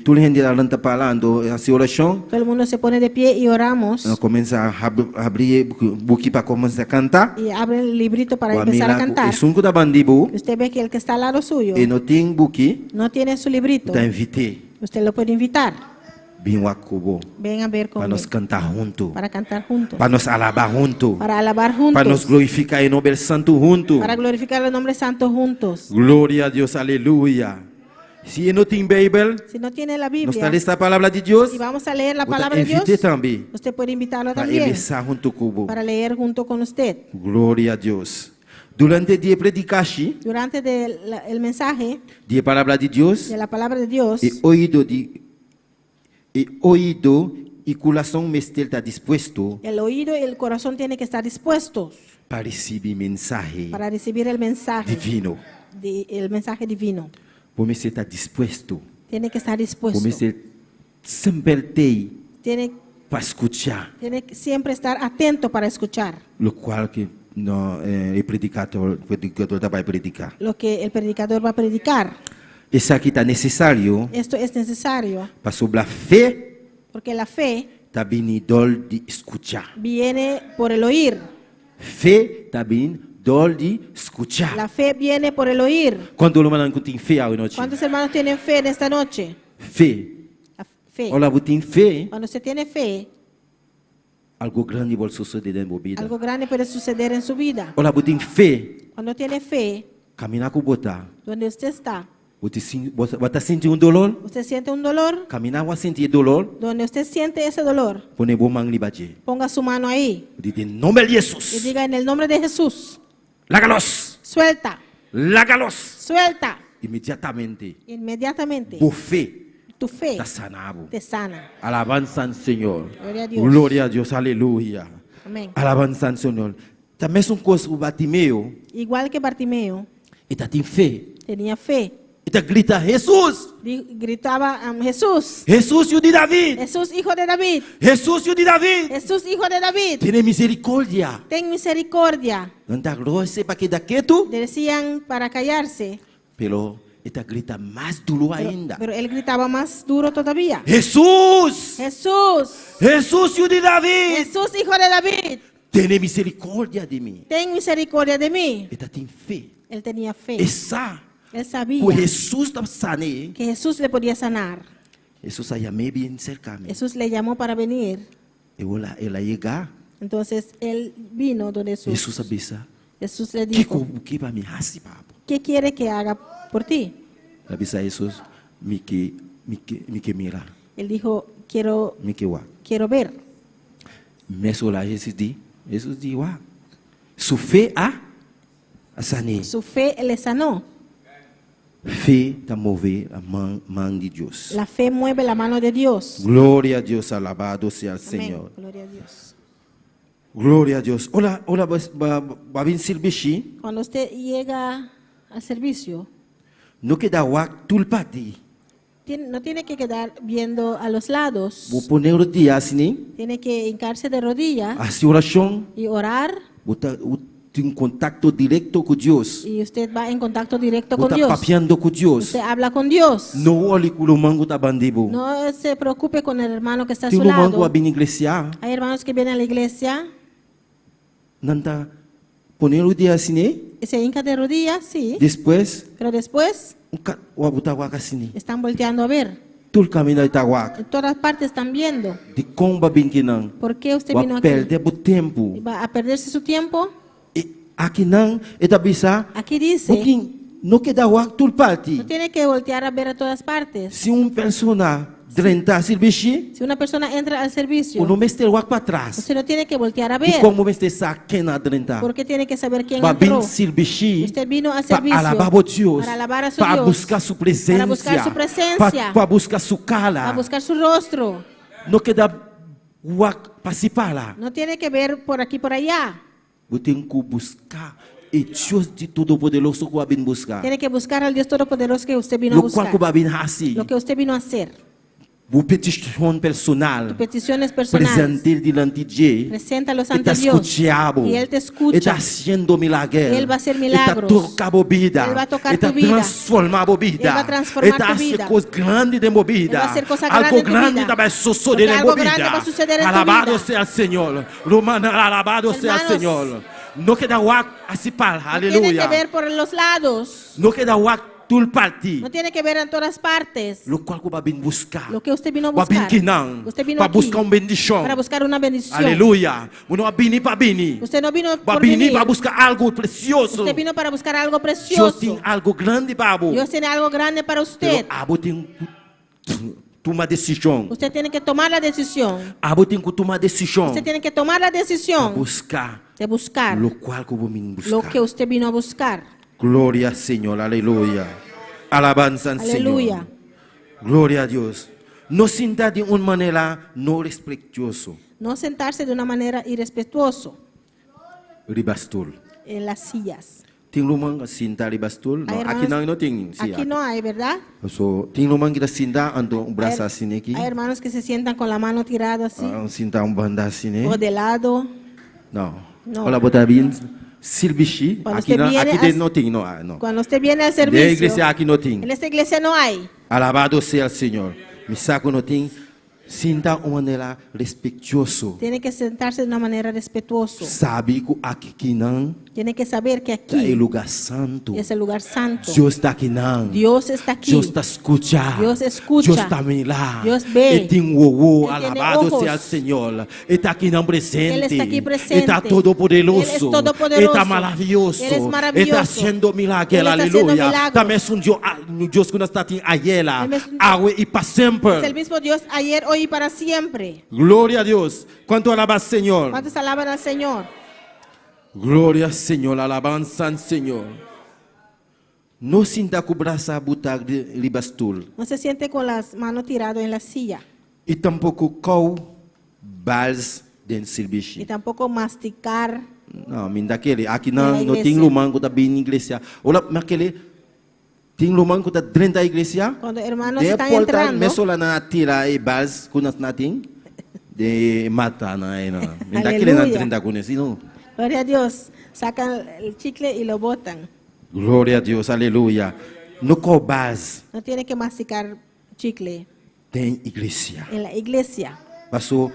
tur hende ta lanta para, anto hasi orashon. Todo el mundo se pone de pie y oramos. Nan kuminsá habri e buki pa kuminsá kanta. Y abre el librito para Bo a empezar a mira ku cantar. esun ku ta banda di bo, Usted ve que el que está al lado suyo e no tin buki, no tiene su librito. bo ta invit'é. Usted lo puede invitar. Bin wak ku bo. Ven a ver Pa conmigo. nos kanta huntu. Para cantar juntos. Pa nos alabá huntu. Para alabar Pa nos juntos. glorifiká e nòmber santu huntu. Para glorificar el nombre santo juntos. Gloria na Dios, aleluya. Si no tin Beibel, Si no tiene la nos Biblia ta lesa palabra di Dios. y vamos a leer la Bo ta palabra de Dios, invit'é tambe. Usted puede invitarlo Pa también lesa huntu ku bo. Para leer junto con usted. Gloria na Dios. Durante di predikashi, Durante el mensaje di palabra di Dios, de la palabra de Dios, e oido di e oido i kurason mester ta dispuesto el oído y el corazón tienen que estar dispuestos pa risibí mensahe para recibir el mensaje, divino. El mensaje divino. Bo mester ta dispuesto. Tiene que estar Bo dispuesto. mester semper t'ei Tiene, pa skucha. Tiene que siempre estar atento para escuchar Lokual ku no, e predikadó ta bai prediká. Lo que el predicador va a predicar. Esaki ta nesesario Esto es necesario pasobra fe porque la fe ta bini dor di skucha. Viene por el oír. Fe ta bini dor di skucha. La fe viene por el oír. Kuantu ruman tin fe awe nochi? ¿Cuántos hermanos tienen fe en esta noche? Fe. La fe. Ora bo tin fe, Cuando usted tiene fe, algu grandi por sosodé den bo bida. Algo grande puede suceder en su vida. Ora bo tin fe, Cuando tiene fe, kaminda ku bo ta. Donde usted está, Bo ta sinti un doló, usted siente un dolor, kaminda bo sinti doló, donde usted siente ese dolor, pone bo man riba dje. Ponga su mano ahí Di den nòmber di y Hesus. Diga en el nombre de Jesús, Laga los. Suelta, Laga los. Suelta. Inmediatamente, Inmediatamente, bo fe tu fe ta sana bo. Te sana. Alabansa al Señor. Gloria a Dios. Gloria a Dios, aleluya. Amén. Alabansa al Señor. Tambe mesun kos ku Bartimeo, Igual que Bartimeo, e tabatin fe. Tenía fe. E ta grita, Hesus! Gritaba Jesús, Hesus, yu di David! Jesús, hijo de David, Hesus, yu di David! Jesús, hijo de David, Tene miserikòrdia. Ten misericordia. Nan ta rog'é pa keda ketu, Decían para callarse, pero e ta grita mas duru ainda. Pero él gritaba más duro todavía. Hesus! Jesús, Hesus, yu di David! Jesús, hijo de David, Tene miserikòrdia di mi. Ten misericordia de mí. E tabatin fe. Él tenía fe. E sa Él sabía ku Hesus ta san'é. Que Jesús le podía sanar. Hesus a yam'é bin serka mi. Jesús le llamó para venir. I ora el a yega. Entonces él vino donde Jesús. Hesus a bisa. Jesús le Kiko dijo, bo ke pa mi hasi pa bo? ¿qué quiere que haga por ti? El a bisa Hesus, Mi ke, mi ke, mi ke mira. Él dijo, quiero, Mi ke wak. quiero ver. Mesora Hesus di, Hesus di, Wak. Su fe a a san'é. Su fe le sanó. Fe ta move man, man di Dios. La fe mueve la mano de Dios. Gloria a Dios, alabado sea el Amén. Señor. Gloria a Dios. Gloria a Dios. Ora, ora bo, bo, bo bin sirbishi. Cuando usted llega al servicio, No keda wak tur parti. tiene- no tiene que quedar viendo a los lados. Bo pone rudia asina. Tiene que hincarse de rodillas Hasi orashon. y orar. Bo ta tin kontakto direkto ku Dios. Y usted va en contacto directo con Bo ta Dios. papiando ku Dios. Usted habla con Dios. No worry ku ruman ku ta band'i bo. No se preocupe con el hermano que está a Tin su ruman ku lado. a bin iglesia. Hay hermanos que vienen a la iglesia Nan ta pone rudia asina. y se hincan de rodillas, sí. Despues, Pero después bo ta wak asina. están volteando a ver. Tur kaminda nan ta wak. En todas partes están viendo. Dikon bo a bin akinan. ¿Por qué usted Bo a vino aquí? pèrdè bo tempu. ¿Va a perderse su tiempo? I akinan, e ta bisa. Aquí dice, Pasobra no keda wak tur parti. no tiene que voltear a ver a todas partes. Si un persona drenta sirbishi, Si una persona entra al servicio, bo no mester wak patras. usted no tiene que voltear a I ver. kon bo mester sa ken a drenta. ¿Por qué tiene que saber quién Bo a bin entró? sirbishi. Usted vino a Para servicio alabar a Dios. para alabar a su Para Dios, buska su presensia. para buscar su presencia, Pa buska su kara. para buscar su rostro. No keda wak p'aki p'aya. No tiene que ver por aquí por allá. Bo tin ku buska e Dios di Todopoderoso ku bo a bin buska. Tiene que buscar al Dios Todopoderoso que usted vino a Lo kual buscar. ku bo a bin hasi. Lo que usted vino a hacer. Bo petishon personal. Tu peticiones personales. Present'é dilanti di dje. Preséntalos E ante ta Dios. skuchando. Y Él te escucha. E ta hasiendo milager. Él va a hacer E ta milagros. toka bo bida. Él va a tocar E ta tu vida. transformá bo bida. Él va a transformar E ta tu hasi vida. kos grandi den bo bida. Él va a hacer cosas Algo grandes en tu grandi vida. ta bai sosodé Porque den algo bo bida. grande va a suceder en tu Alabado vida. sea el Señor. Ruman, alabado sea el Hermanos, Señor. No keda wak asina p'aya. No tiene Aleluya. que ver por los lados. No keda wak tur parti. No tiene que ver en todas partes. Lo kual ku bo a bin buska. Lo que usted vino a Bo a bin buscar. akinan. Usted vino Pa aquí buska un bendishon. Para buscar una bendición. Aleluya. Bo no a bini pa bini. Usted no vino Va por bini venir. pa buska algu presioso. Usted vino para buscar algo Dios precioso. tin algu grandi pa bo. Dios tiene algo grande para usted. Pero abo tin ku tuma desishon. Usted tiene que tomar la decisión. Abo tin ku tuma desishon. Usted tiene que tomar la decisión Buska de buscar lo kual ku bo a bin buska. lo que usted vino a buscar. Gloria al Señor, aleluya. Alabanza al Aleluya. Señor. Gloria a Dios. No sinta di un manera no respetuoso. No sentarse de una manera irrespetuoso Riba stul. en las sillas. Tin ruman sinta riba stul? No, Hay aki hermanos- no, no tin. Sí, Aquí no hay, ¿verdad? So, tin ruman ku ta sinta anto un brasa Hay, asina aki. hay hermanos que se sientan con la mano tirada así Ah, sinta un banda asina. o de lado. No. No. Ora bo ta bin sirbishi. Cuando Aki usted no, viene aki a- den no tin, no, ah, no. Cuando usted viene al Den servicio, iglesia aki no tin. en esta iglesia no hay. Alabado sea el Señor. Mi sa ku no tin. Sinta un manera respetuoso. Tiene que sentarse de una manera respetuosa. Sabi ku akinan Tiene que saber que ta e aquí lugá santu. es el lugar santo. Dios ta akinan. Dios está aquí. Dios ta skucha. Dios escucha. Dios ta mira. Dios ve. E tin wowo. Él tiene Alabado ojos. sea el Señor. E ta akinan presente. Él está aquí presente. E ta todopoderoso. Él es todopoderoso. E ta maravioso. Él es maravilloso. E ta hasiendo milager. Él está haciendo Aleluya. milagros. Ta mesun Dios, ah, Dios ku nos tabatin ayera. Él es un- Awe i pa semper. Es el mismo Dios ayer, hoy y para siempre. Gloria a Dios. ¿Cuánto alaba al Señor? ¿Cuántos alaban al Señor? Gloria al Señor, alabanza al Señor. No sinta ku brasa butá riba stul. No se siente con las manos tiradas en la silla I tampoko kou bals den y sirbishi. tampoco masticar. No, mi n' ta kere. Aki Na no, no iglesia. tin ruman ku ta bin iglesia. Ora, ma kere tin ruman ku ta drenta iglesia. Cuando hermanos De están porta entrando, mesora nan a tira e bals ku nan tin de mata na e na. Mi n' ta kere nan Aleluya. drenta kuné, sino. gloria a Dios, sacan el chicle y lo botan. Gloria a Dios, aleluya. No kou bals No tiene que masticar chicle den iglesia. en la iglesia. Paso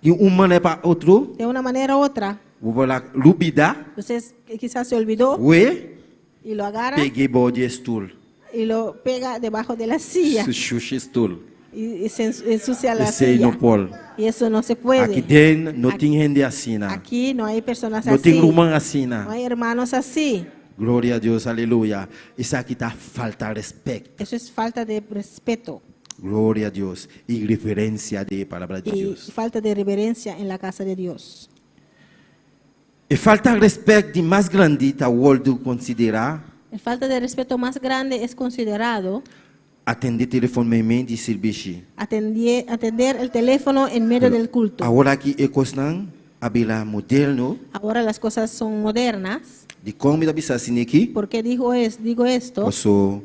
di un manera pa otro, De una manera u otra, bo por a lubidá, usted quizás se olvidó we y lo agarra peg'é bou di stul. y lo pega debajo de la silla Su shushi stul. Y se ensucia la Esei silla. no por. Y eso no se puede. Aki den no tin hende asina. Aquí no hay personas No así. tin ruman No asina. hay hermanos así. Gloria na Dios, aleluya. Esaki ta falta rèspèt. Eso es falta de respeto Gloria na Dios. I reverensia di palabra di y Dios. falta de reverencia en la casa de Dios. E falta di rèspèt di mas grandi ta wòrdu konsiderá La falta de respeto más grande es considerado atendé telefòn meimei di sirbishi. Atender el teléfono en medio del culto. Awor aki e kosnan a bira moderno. Ahora las cosas son modernas. Dikon mi ta bisa asina aki? ¿Por qué digo esto? Paso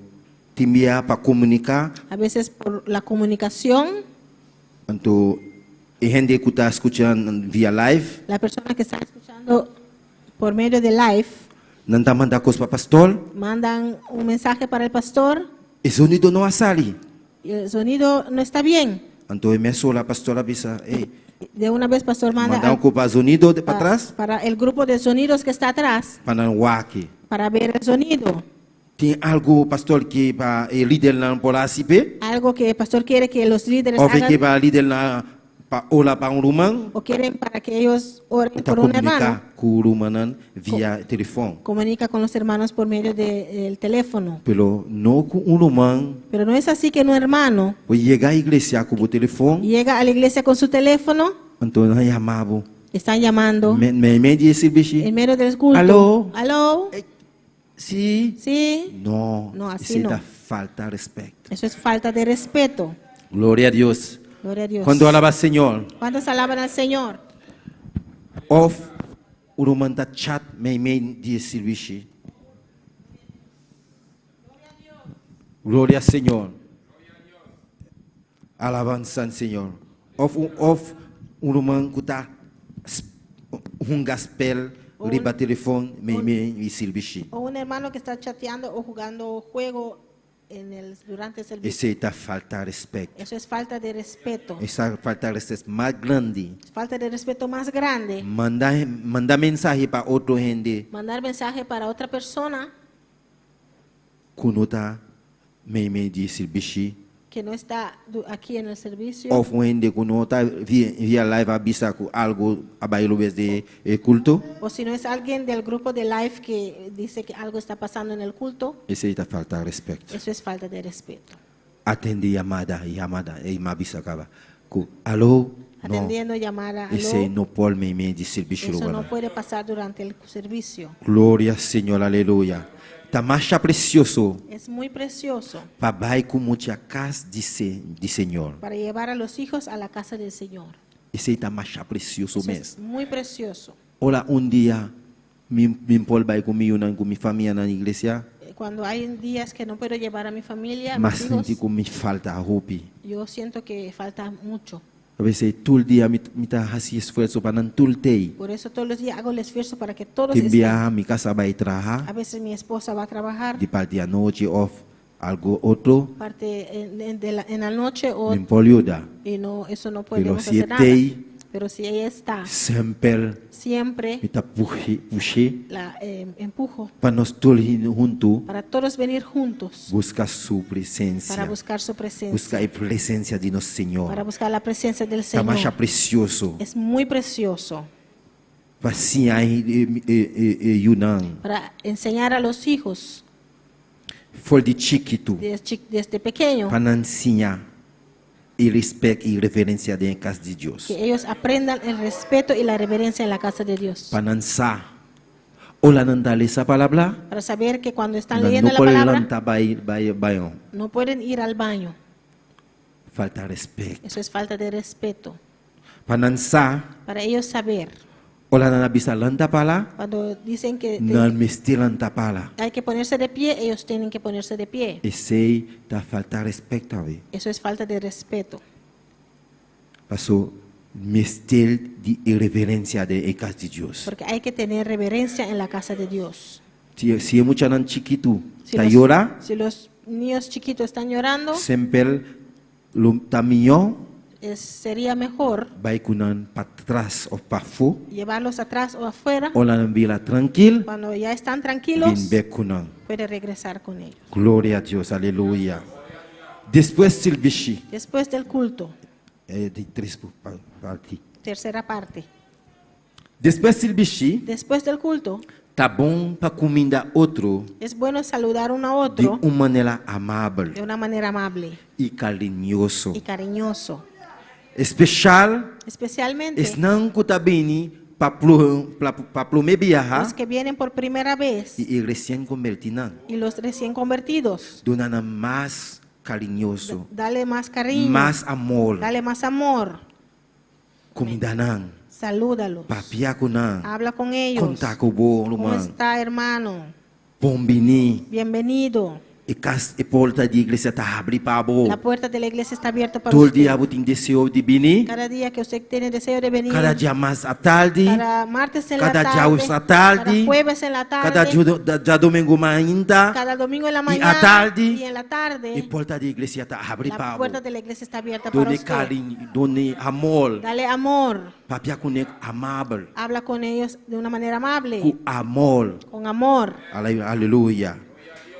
tin bia pa komuniká, A veces por la comunicación, anto e hende ku ta skuchando via live, la persona que está escuchando por medio de live nan ta manda kos pa pastor, mandan un mensaje para el pastor e sonido no a sali. Y el sonido no está bien. Anto mesora pastor a bisa, ei, De una vez pastor manda manda un pa sonido di patras, para el grupo de sonidos que está atrás pa nan wak. Para ver el sonido. Tin algu pastor ke pa e lidernan por hasi p'e? Algo que el pastor quiere que los líderes Òf hagan ke pa lidernan pa ora pa un ruman? O quieren para que ellos oren Ta por un hermano. komuniká ku rumannan via telefòn. Comunica con los hermanos por medio del teléfono. Pero no ku un ruman Pero no es así que un hermano por yega iglesia ku telefòn, llega a la iglesia con su teléfono, anto nan yama bo. Están llamando Meimei di sirbishi. En medio del culto. Aló. Aló. Sí. Sí. No, No, así esei no. ta falta rèspèt. Eso es falta de respeto. Gloria na Dios. Gloria a Dios. Kuantu alabá Señor? ¿Cuántos alaban al Señor? Òf ruman ta chat meimei di sirbishi. Gloria na Señor. Alabansa na Señor. Òf un ruman ku ta hunga spel riba telefòn meimei di sirbishi. O un hermano que está chateando o jugando juego durante el servicio. Esei ta falta rèspèt. Eso es falta de respeto. Esei falta rèspèt mas grandi. Falta de respeto más grande. Manda mensahe pa otro hende Mandar mensaje para otra persona ku no ta meimei di sirbishi. Que no está aquí en el servicio. Òf un hende ku no ta via live a bisa ku algu a bai robes den e kulto. O si no es alguien del grupo de live que dice que algo está pasando en el culto. Esei ta falta rèspèt. Eso es falta de respeto. Atendé yamada, yamada, ei m'a bisa kaba. Ku aló, no. Atendiendo llamada. Aló. Esei no por meimei di sirbishi. Eso no puede pasar durante el servicio. Gloria na Señor, aleluya. Ta mas presioso Es muy precioso pa bai ku mucha kas di Señor. Para llevar a los hijos a la casa del Señor. Esei ta mas presioso Eso mes. es muy precioso. Ora un dia mi n por bai ku mi ku mi famia na iglesia, Cuando hay días que no puedo llevar a mi familia, a m'a mis hijos, sinti ku mi falta hopi. Yo siento que falta mucho. P'esei tur dia mi ta hasi esfuerso pa nan tur tei. Por eso todos los días hago el esfuerzo para que todos Tin estén. bia mi kasá bai traha, A veces mi esposa va a trabajar, di parti anochi òf algu otro, parte en la noche o mi n por yuda. Y no, eso no podemos Si hacer nada. tei, Pero si ella está, Semper siempre mi ta pusha la empujo pa nos tur huntu para todos venir juntos buska su presensia. Para buscar su presencia, Buska e presensia di nos Señor. Para buscar la presencia del Ta mas Señor. presioso. Es muy precioso Pa siña e yunan. Para enseñar a los hijos For di chikitu. Desde pequeño Pa nan siña e rèspèt i reverensia den kas di Dios. Que ellos aprendan el respeto y la reverencia en la casa de Dios. Pa nan sa. Ora nan ta lesa palabra. Para saber que cuando están Nan leyendo no la por palabra, lanta bai bai baño. No pueden ir al baño. Falta rèspèt. Eso es falta de respeto. Pa nan sa. Para ellos saber, Ora nan bisa lanta para. Cuando dicen que Nan mester lanta para. Hay que ponerse de pie, ellos tienen que ponerse de pie. Esei ta falta rèspèt tambe. Eso es falta de respeto. Paso mester di reverensia den kas di Dios. Porque hay que tener reverencia en la casa de Dios. Si e muchanan chikitu Si ta yora, Si los niños chiquitos están llorando, semper lo ta mihó sería mejor bai ku nan patras òf pafó, llevarlos atrás o afuera. ora nan bira trankil, Cuando ya están tranquilos, bin bèk ku nan. Puede regresar con ellos. Gloria na Dios, aleluya. Despues sirbishi. Después del culto, E di tres parti. tercera parte. Despues sirbishi, Después del culto, ta bon pa kuminda otro es bueno saludar uno a di otro un manera amabel de una manera amable i kariñoso. y cariñoso. Espesial Especialmente esnan ku ta bini pa pa promé biaha los que vienen por primera vez i e resien kombertínan. y los recién convertidos. Duna nan mas kariñoso, Dale más cariño, mas amor, dale más amor, kuminda nan, salúdalos, papia ku nan, habla con ellos. konta ku bo, ¿Cómo ruman. está, hermano? Bon bini. Bienvenido. E kas, e porta di iglesia ta habrí pa bo. La puerta de la iglesia está abierta para Tur usted. dia bo tin deseo di bini, Cada día que usted tiene deseo de venir, kada djamars atardi, cada martes en la kada tarde, djaweps atardi, cada jueves en la tarde, kada djadumingu mainta, cada domingo en la i mañana atardi, y en la tarde, e porta di iglesia ta habrí la pa bo. puerta de la iglesia está abierta para Dun'é usted. kariño, dun'é amor, Dale amor, papia kuné amabel, habla con ellos de una manera amable, ku amor. con amor. Aleluya.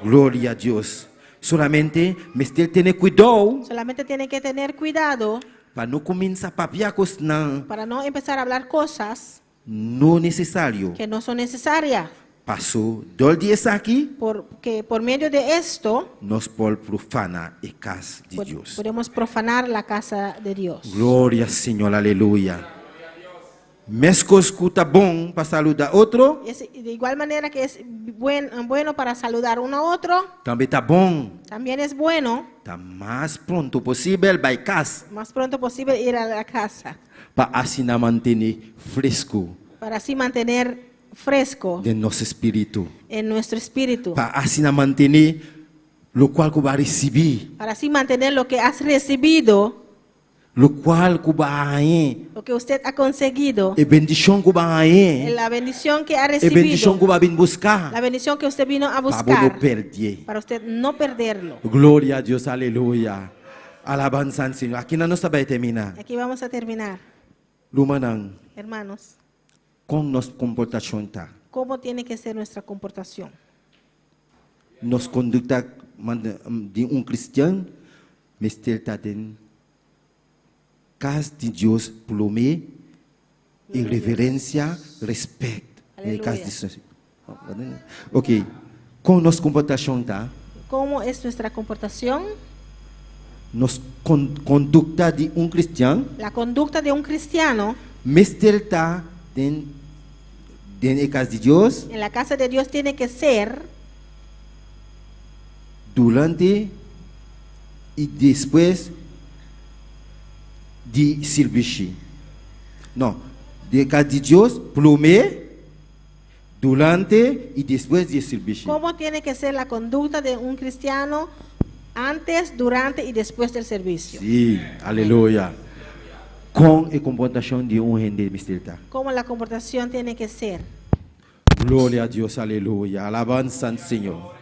Gloria a Dios. Solamente mester tene kuidou Solamente tiene que tener cuidado pa no kuminsá papia kosnan para no empezar a hablar cosas no nesesario. que no son necesarias, Pasó dor di esaki porque por medio de esto nos por profaná e kas di Dios. podemos profanar la casa de Dios. Gloria Señor, aleluya. Meskos ku ta bon pa saludá otro, Es de igual manera que es bueno para saludar uno a otro, tambe ta bon también es bueno, ta mas pronto posibel bai kas más pronto posible ir a la casa, pa asina mantené fresku para así mantener fresco den nos espíritu. en nuestro espíritu, Pa asina mantené lokual ku bo a risibí, para así mantener lo que has recibido, lokual ku bo a haña, lo que usted ha conseguido, e bendishon ku bo a haña, la bendición que ha e bendishon recibido, ku bo a bin buska, la bendición que usted vino a pa bo no buscar, pèrdè. para usted no perderlo. Gloria a Dios, aleluya. Alabansa na Señor. Akinan nos ta bai terminá. Aquí vamos a terminar, Rumannan, hermanos. kon nos komportashon ta? ¿Cómo tiene que ser nuestra comportación? Nos kondukta di un kristian mester ta den kas di Dios promé i reverensia, rèspèt. Den kas di Dios. Ok. Kon nos komportashon ta? ¿Cómo es nuestra comportación? Nos kondukta di un kristian La conducta de un cristiano mester ta den den e kas di Dios en la casa de Dios tiene que ser durante i despues di sirbishi. No, den kas di Dios promé, durante i despues di sirbishi. ¿Cómo tiene que ser la conducta de un cristiano antes, durante y después del servicio? Sí, aleluya. Kon e komportashon di un hende mester ta. ¿Cómo la comportación tiene que ser? Gloria a Dios, aleluya. Alabansa na Señor.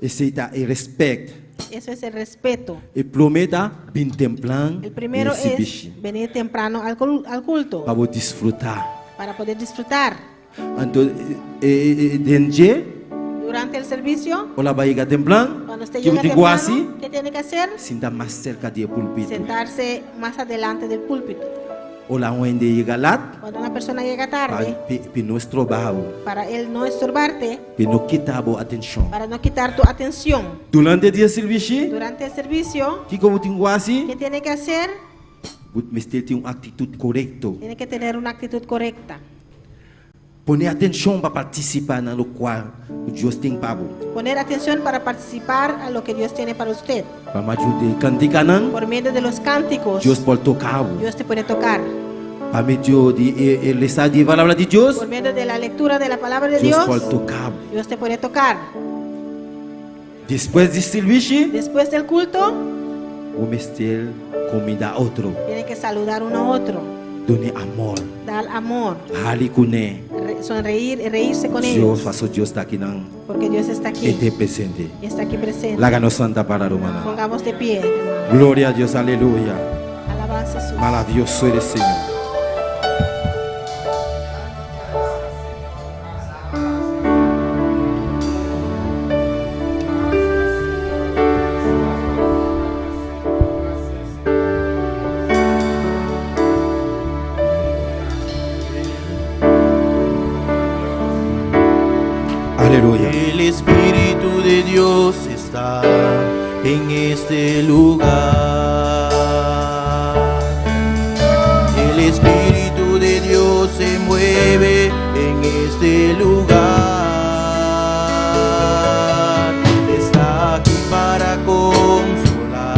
Esei ta e rèspèt. Eso es el respeto. E promé ta bin tempran El primero es venir temprano al culto Pa disfrutá. para poder disfrutar. Anto, den dje, Durante el servicio, ora bo yega tempran, cuando usted ke llega bo temprano, hasi, ¿qué tiene que hacer? Sinta mas serka di púlpito. Sentarse más adelante del púlpito. Ora un hende yega lat, Cuando una persona llega tarde, pa no stroba bo, para él no estorbarte, pa no kita bo atenshon. para no quitar tu atención. Durante e servisio, Durante el servicio, kiko bo tin ku hasi? ¿qué tiene que hacer? Mester tin un aktitut korekto. Tiene que tener una actitud correcta. Pone atenshon pa partisipá na lokual Dios tin pa bo. Poner atención para participar a lo que Dios tiene para usted. Pa medio di kantikanan, Por medio de los cánticos, Dios por toka bo. Dios te puede tocar. Pa medio di lesa di palabra di Dios, Por medio de la lectura de la palabra de Dios Dios, por toka bo. Dios te puede tocar. Despues di servisio, Después del culto, bo mester kumindá otro. tiene que saludar uno a otro. Duna amor. Dar amor. Hari kuné. Sonreír y reírse con Dios, ellos. paso Dios ta akinan. Porque Dios está aquí. E ta presente. Y está aquí presente. Laga nos lanta para, rumannan. Pongamos de pie, hermano. Gloria a Dios, aleluya. Alabanza a Jesús. Maravioso eres, Señor. de Dios está en este lugar. El Espíritu de Dios se mueve en este lugar. Está aquí para consolar,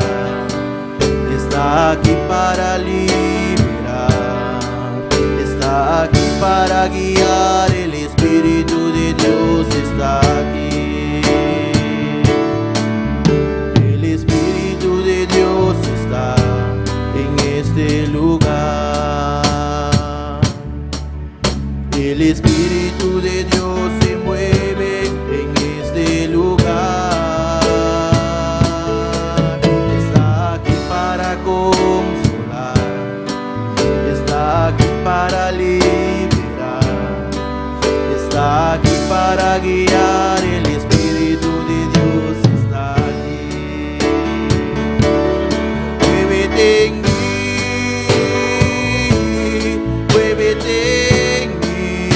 está aquí para liberar, está aquí para guiar. El Espíritu de Dios está aquí. El Espíritu de Dios está en este lugar. El Espíritu de Dios se mueve en este lugar. Está aquí para consolar, está aquí para liberar, está aquí para guiar. El Espíritu de Dios está aquí. Muévete en mí, muévete en mí.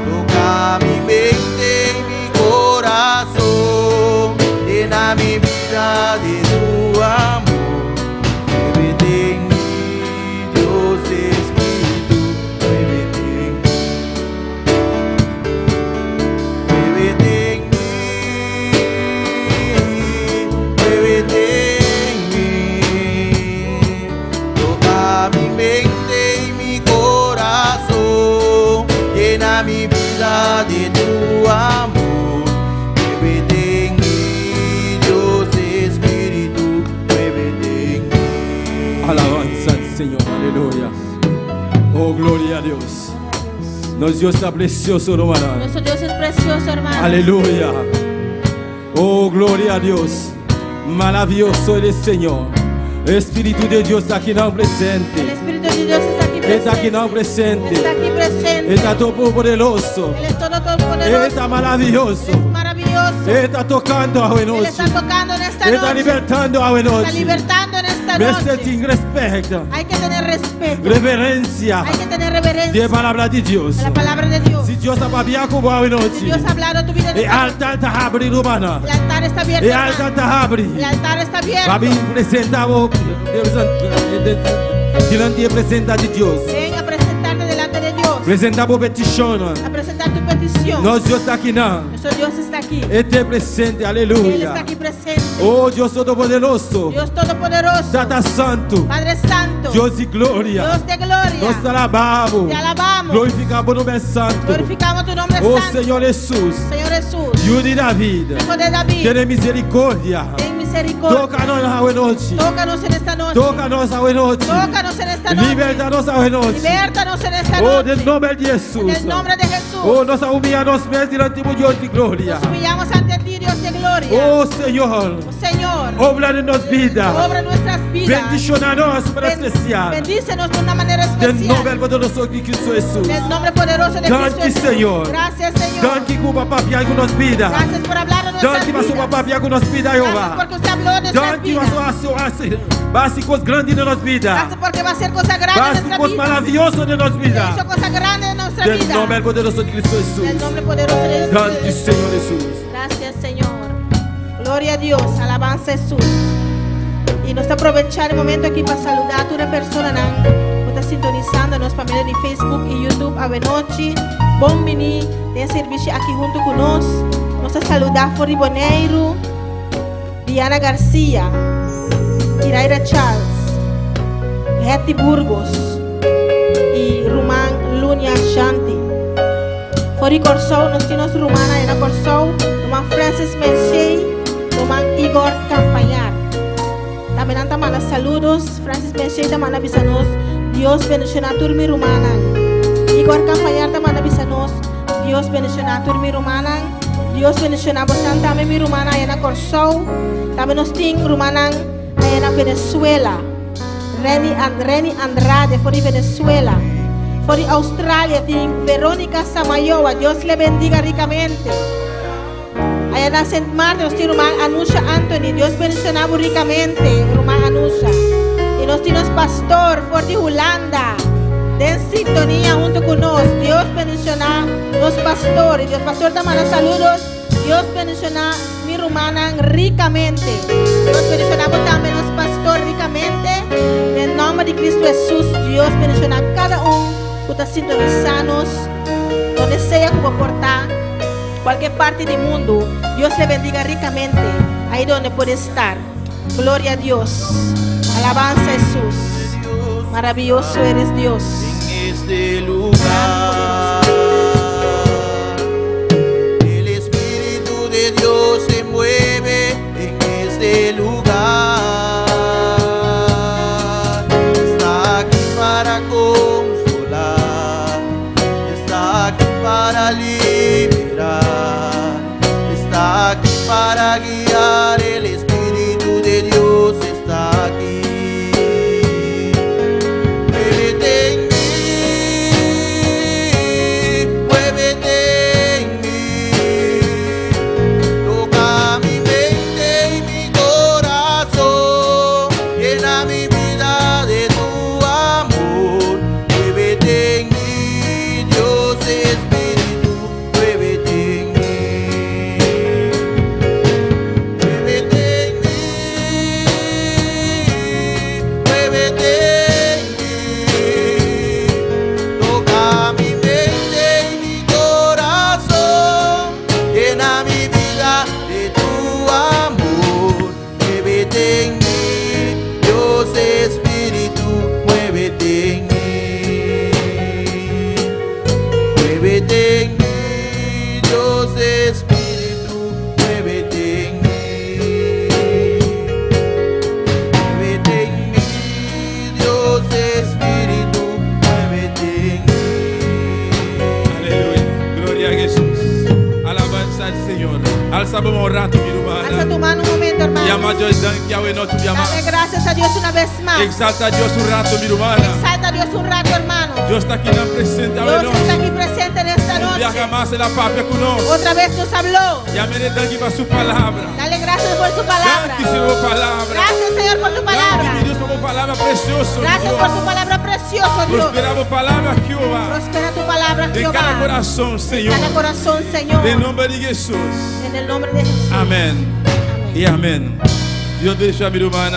Toca mi mente y mi corazón, llena mi vida de tu amor. Muévete en mí, Dios Espíritu, muévete en mí. Muévete en mí, muévete en mí. Toca mi mente y mi corazón, llena mi vida de tu amor. Muévete en mí, Dios Espíritu, muévete en mí. Alabanza al Señor, aleluya. Oh, gloria a Dios. Nos Dios ta presioso, ruman. Nuestro Dios es precioso, hermano. Aleluya. Oh, gloria a Dios. Maravilloso es el Señor. Espíritu de Dios ta aki nan El presente. Espíritu de Dios está aquí presente. Ta aki nan presente. Está aquí presente. Ta todopoderoso. Él es todo todopoderoso. Ta maravioso. Él es maravilloso. E ta tokando Él anochi. está tocando en esta Ta noche. libertando Está anochi. libertando en esta Mester noche. tin rèspèt, Hay que tener respeto. reverensia Hay que tener reverencia di palabra di Dios. a la palabra de Dios. Si Dios a papia ku bo Si anochi. Dios ha hablado a tu vida en E esta altar ta habri, ruman. El altar está abierto. E altar hermano. ta habri. El altar está abierto. Pa bin presentá dilanti presensia di Dios. Ven a presentarte delante de Dios. Presentá bo petishon. A presentar tu petición. Nos Dios ta aki nan. Nuestro Dios está aquí. E ta presente, Él aleluya. está aquí presente. Oh Dios Todopoderoso. Dios Todopoderoso. Tata Santu. Padre Santo. Dios di gloria. Dios de gloria. Nos ta alabá. Te alabamos. Glorifiká bo nòmber santu. Glorificamos tu nombre Oh santo. Señor Jesus. Señor Jesús. Yu di David. Hijo de David. Tene misericordia. Ten misericordia. Toka nos anochi. Tócanos en esta noche. Toka nos anochi. Tócanos en esta noche. Libertá nos anochi. Libértanos en esta Oh, noche. den nòmber di Jesus. En el nombre de Jesús. Oh, nos ta humiliá nos mes dilanti di Dios di gloria. Nos humillamos ante ti, Dios de gloria. Oh, Señor. Oh, Señor. Obra den nos bida. Obra nuestras vidas. Bendishoná nos pa spesial. Bendícenos de una manera Den especial. nòmber poderoso di Kristu Jesus. En el nombre poderoso de Danki, Cristo Jesús. Señor. Gracias, Señor. Danki ku bo a papia ku nos bida. Gracias por hablar a nuestras Danki pa vidas. bo a papia ku nos bida, Gracias Jehová. porque usted habló en nuestras Danki vidas. pa bo a hasi kos grandi den nos bida. Gracias porque va a hacer cosas grandes en Hasi nuestra kos vida. maravioso den nos Usted bida. hizo cosas grandes en nuestra Den vida. nòmber poderoso di Kristu En el Jesus. nombre poderoso de Jesús. Danki, Señor Jesus. Gracias, Señor. Gloria a Dios. Alabanza a Jesús. I nos ta aprovechá e momento aki pa saludá tur personanan ku ta sintonisando nos pa medio di Facebook i YouTube awe nochi. Bon bini den servisio aki huntu ku nos. Nos ta saludá for di Boneiru, Diana Garcia, Iraira Charles, Hetty Burgos i Ruman Lunia Shanti. For di Kòrsou, nos tin ruman na Kòrsou, Ruman Francis Menchey, Ruman Igor Campañar. Tambe nan ta manda saludo, Francis Menchey ta manda bisa nos, Dios bendishoná tur mi rumannan. Igor Campañar ta manda bisa nos, Dios bendishoná tur mi rumannan. Dios bendishoná boso tambe mi rumannan na Kòrsou. Tambe nos tin rumannan na Venezuela. Reni, And Reni Andrade, for di Venezuela. For di Australia, tin Verónica Samayoa. Dios le bendiga ricamente. Aya na St. Martin, nos tin ruman Anusha Anthony. Dios bendishoná rikamente, ruman Anusha. I nos tin pastor for di Hulanda. Den sintonia huntu ku nos. Dios bendishoná nos pastor. Dios pastor ta manda saludo. Dios Dios bendishoná mi rumannan rikamente. Dios bendishoná bo tambe nos pastor rikamente. Den nòmber di Kristu Hesus Dios bendishoná kada un ku ta sintonisá nos donde sea ku bo por ta, kualke parti di mundu. Dios le bendiga rikamente ahí donde por estar. Gloria a Dios. Alabanza Hesus. Maravilloso eres Dios. En este lugar, el Espíritu de Dios se mueve en este lugar. Está aquí para consolar, está aquí para liberar, está aquí para guiar. El Espíritu de Dios está aquí. Muévete en mí, muévete en mí. Toca mi mente y mi corazón, llena mi vida de tu amor. Muévete en mí, Dios Espíritu, muévete en mí. Muévete en mí, muévete en mí. Toca mi mente y mi corazón, llena mi vida de tu amor. Muévete en mí, Dios Espíritu, muévete en mí. Muévete en mí, Dios Espíritu, muévete en mí. Muévete en mí, Dios Espíritu, muévete en mí. Aleluya. Gloria a Jesús. Alabanza al Señor. Alza un rato, mi Alza hermana. tu mano un momento, hermano. Llama a Dios, danki awe nochi un bia Dale mas. gracias a Dios una vez más. Exalta a Dios un rato, mi hermana. Exalta a Dios un rato, hermano. Dios ta aki na presente Dios awe nochi. está aquí presente en esta Un noche. biaha mas el a papia ku nos. Otra vez nos habló. Yam'é danki pa su palabra. Dale gracias por su palabra. Danki, Señor, pa palabra. Gracias, Señor, por tu palabra. Danki, mi Dios, pa bo palabra presioso. Gracias Dios. por tu palabra preciosa, Dios. Prospera bo palabra, Jehová. Prospera tu palabra, En Jehová. kada kurason, Señor. Cada corazón, Señor. En nòmber di Hesus. En el nombre de Jesús. Amèn. I amèn. Dios bendishoná mi ruman.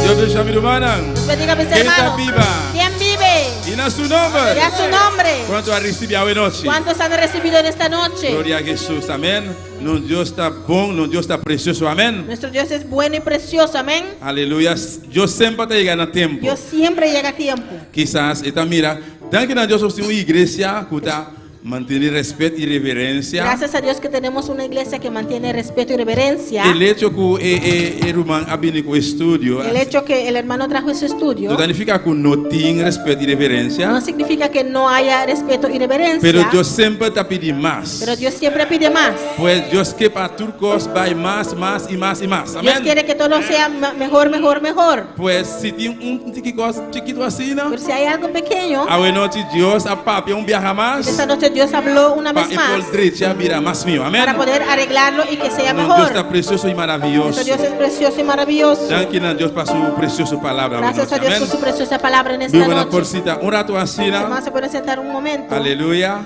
Dios bendishoná mi ruman. Dios bendiga a mis ¿Quién está hermanos. viva? ¿Quién vive? I na su nòmber. Y a su nombre. Kuantu a risibí awe nochi? ¿Cuántos han recibido en esta noche? Gloria a Hesus. Amèn. Nos Dios ta bon, nos Dios ta presioso. Amèn. Nuestro Dios es bueno y precioso. Amén. Aleluya. Dios semper ta yega na tempu. Dios siempre llega a tiempo. Kisas, e ta mira, danki na Dios, un iglesia ku ta mantené rèspèt i reverensia. Gracias a Dios que tenemos una iglesia que mantiene respeto y reverencia. E echo ku e ruman a bini ku estudio, El hecho que el hermano trajo ese estudio no ta nifiká ku no tin rèspèt i reverensia, no significa que no haya respeto y reverencia. pero Dios semper ta pidi mas. Pero Dios siempre pide más. Pues Dios ke pa tur kos bai mas, mas i mas i mas. Dios Amèn? quiere que todo sea mejor, mejor, mejor. Pues si tin un chikitu asina, Pero si hay algo pequeño, awe nochi Dios a papia un biaha mas, esta noche Dios habló una pa vez más e por drecha bira mas mihó. Amèn? para poder arreglarlo y que sea No, Dios mejor. ta presioso i maravioso. Nuestro Dios es precioso y maravilloso. Danki na Dios pa su presioso palabra. Gracias a Dios por su preciosa palabra en esta Muy buena noche. por sinta un ratu asina. Los hermanos se pueden sentar un momento. Aleluya.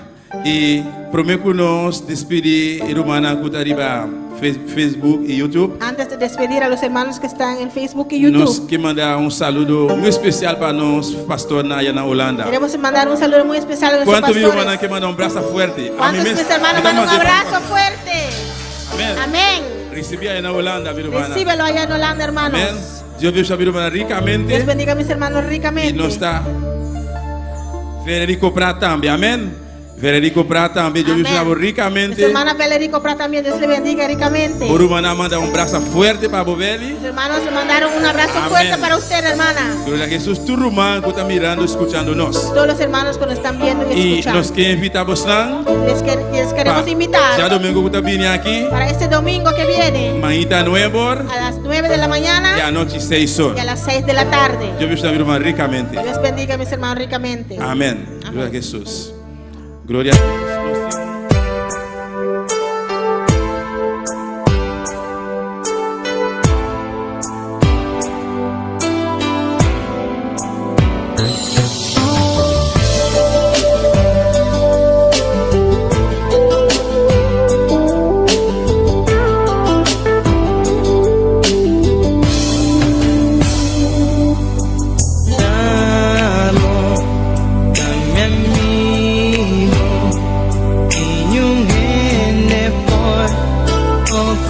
I promé ku nos despedí rumannan ku ta riba Facebook i YouTube. Antes de despedir a los hermanos que están en Facebook y Nos YouTube, ke manda un saludo masha spesial pa nos pastornan aya na Hulanda. queremos mandar un saludo muy especial a nuestros Kuantu mi rumannan pastores. ke manda un brasa fuerte? ¿Cuántos de mis hermanos mandan un abrazo fuerte? Amèn. Amén. Risibí aya na Hulanda, mi ruman. Recíbelo allá en Holanda, hermanos. Amèn. Dios bendiga mi ruman rikamente. Dios bendiga a mis hermanos ricamente. I nos ta Federico Prat tambe, amèn. Federico Prat tambe, Dios Amén. bendiga rikamente. Mis hermana Federico Prat también, Dios le bendiga ricamente. Bo ruman a manda un brasa fuerte pa bo Beli. Mis hermanos le mandaron un abrazo Amén. fuerte para usted, hermana. Gloria a Hesus, tur ruman ku ta mirando, skuchando nos. Todos los hermanos que nos están viendo y I escuchando. nos ke invitá boso. Les queremos invitar Djadumingu ku ta bini aki. para este domingo que viene Mainta 9 or a las 9 de la i mañana anochi 6 or. y a las 6 de la tarde. Dios bendiga ruman rikamente. Dios bendiga a mis hermanos ricamente. Amèn. Gloria a Hesus. Gloria a Dios.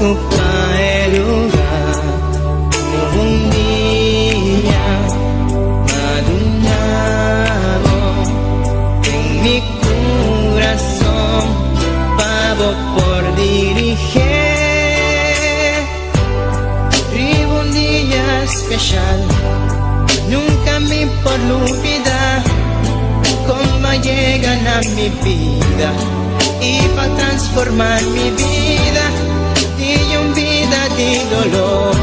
Ocupa el lugar. Un dia m'a dunabo den mi curason pa bo por dirigi. Riba un dia special, nunca mi por lubida con b'a yega na mi bida y pa transforma mi bida di un bida di dolor.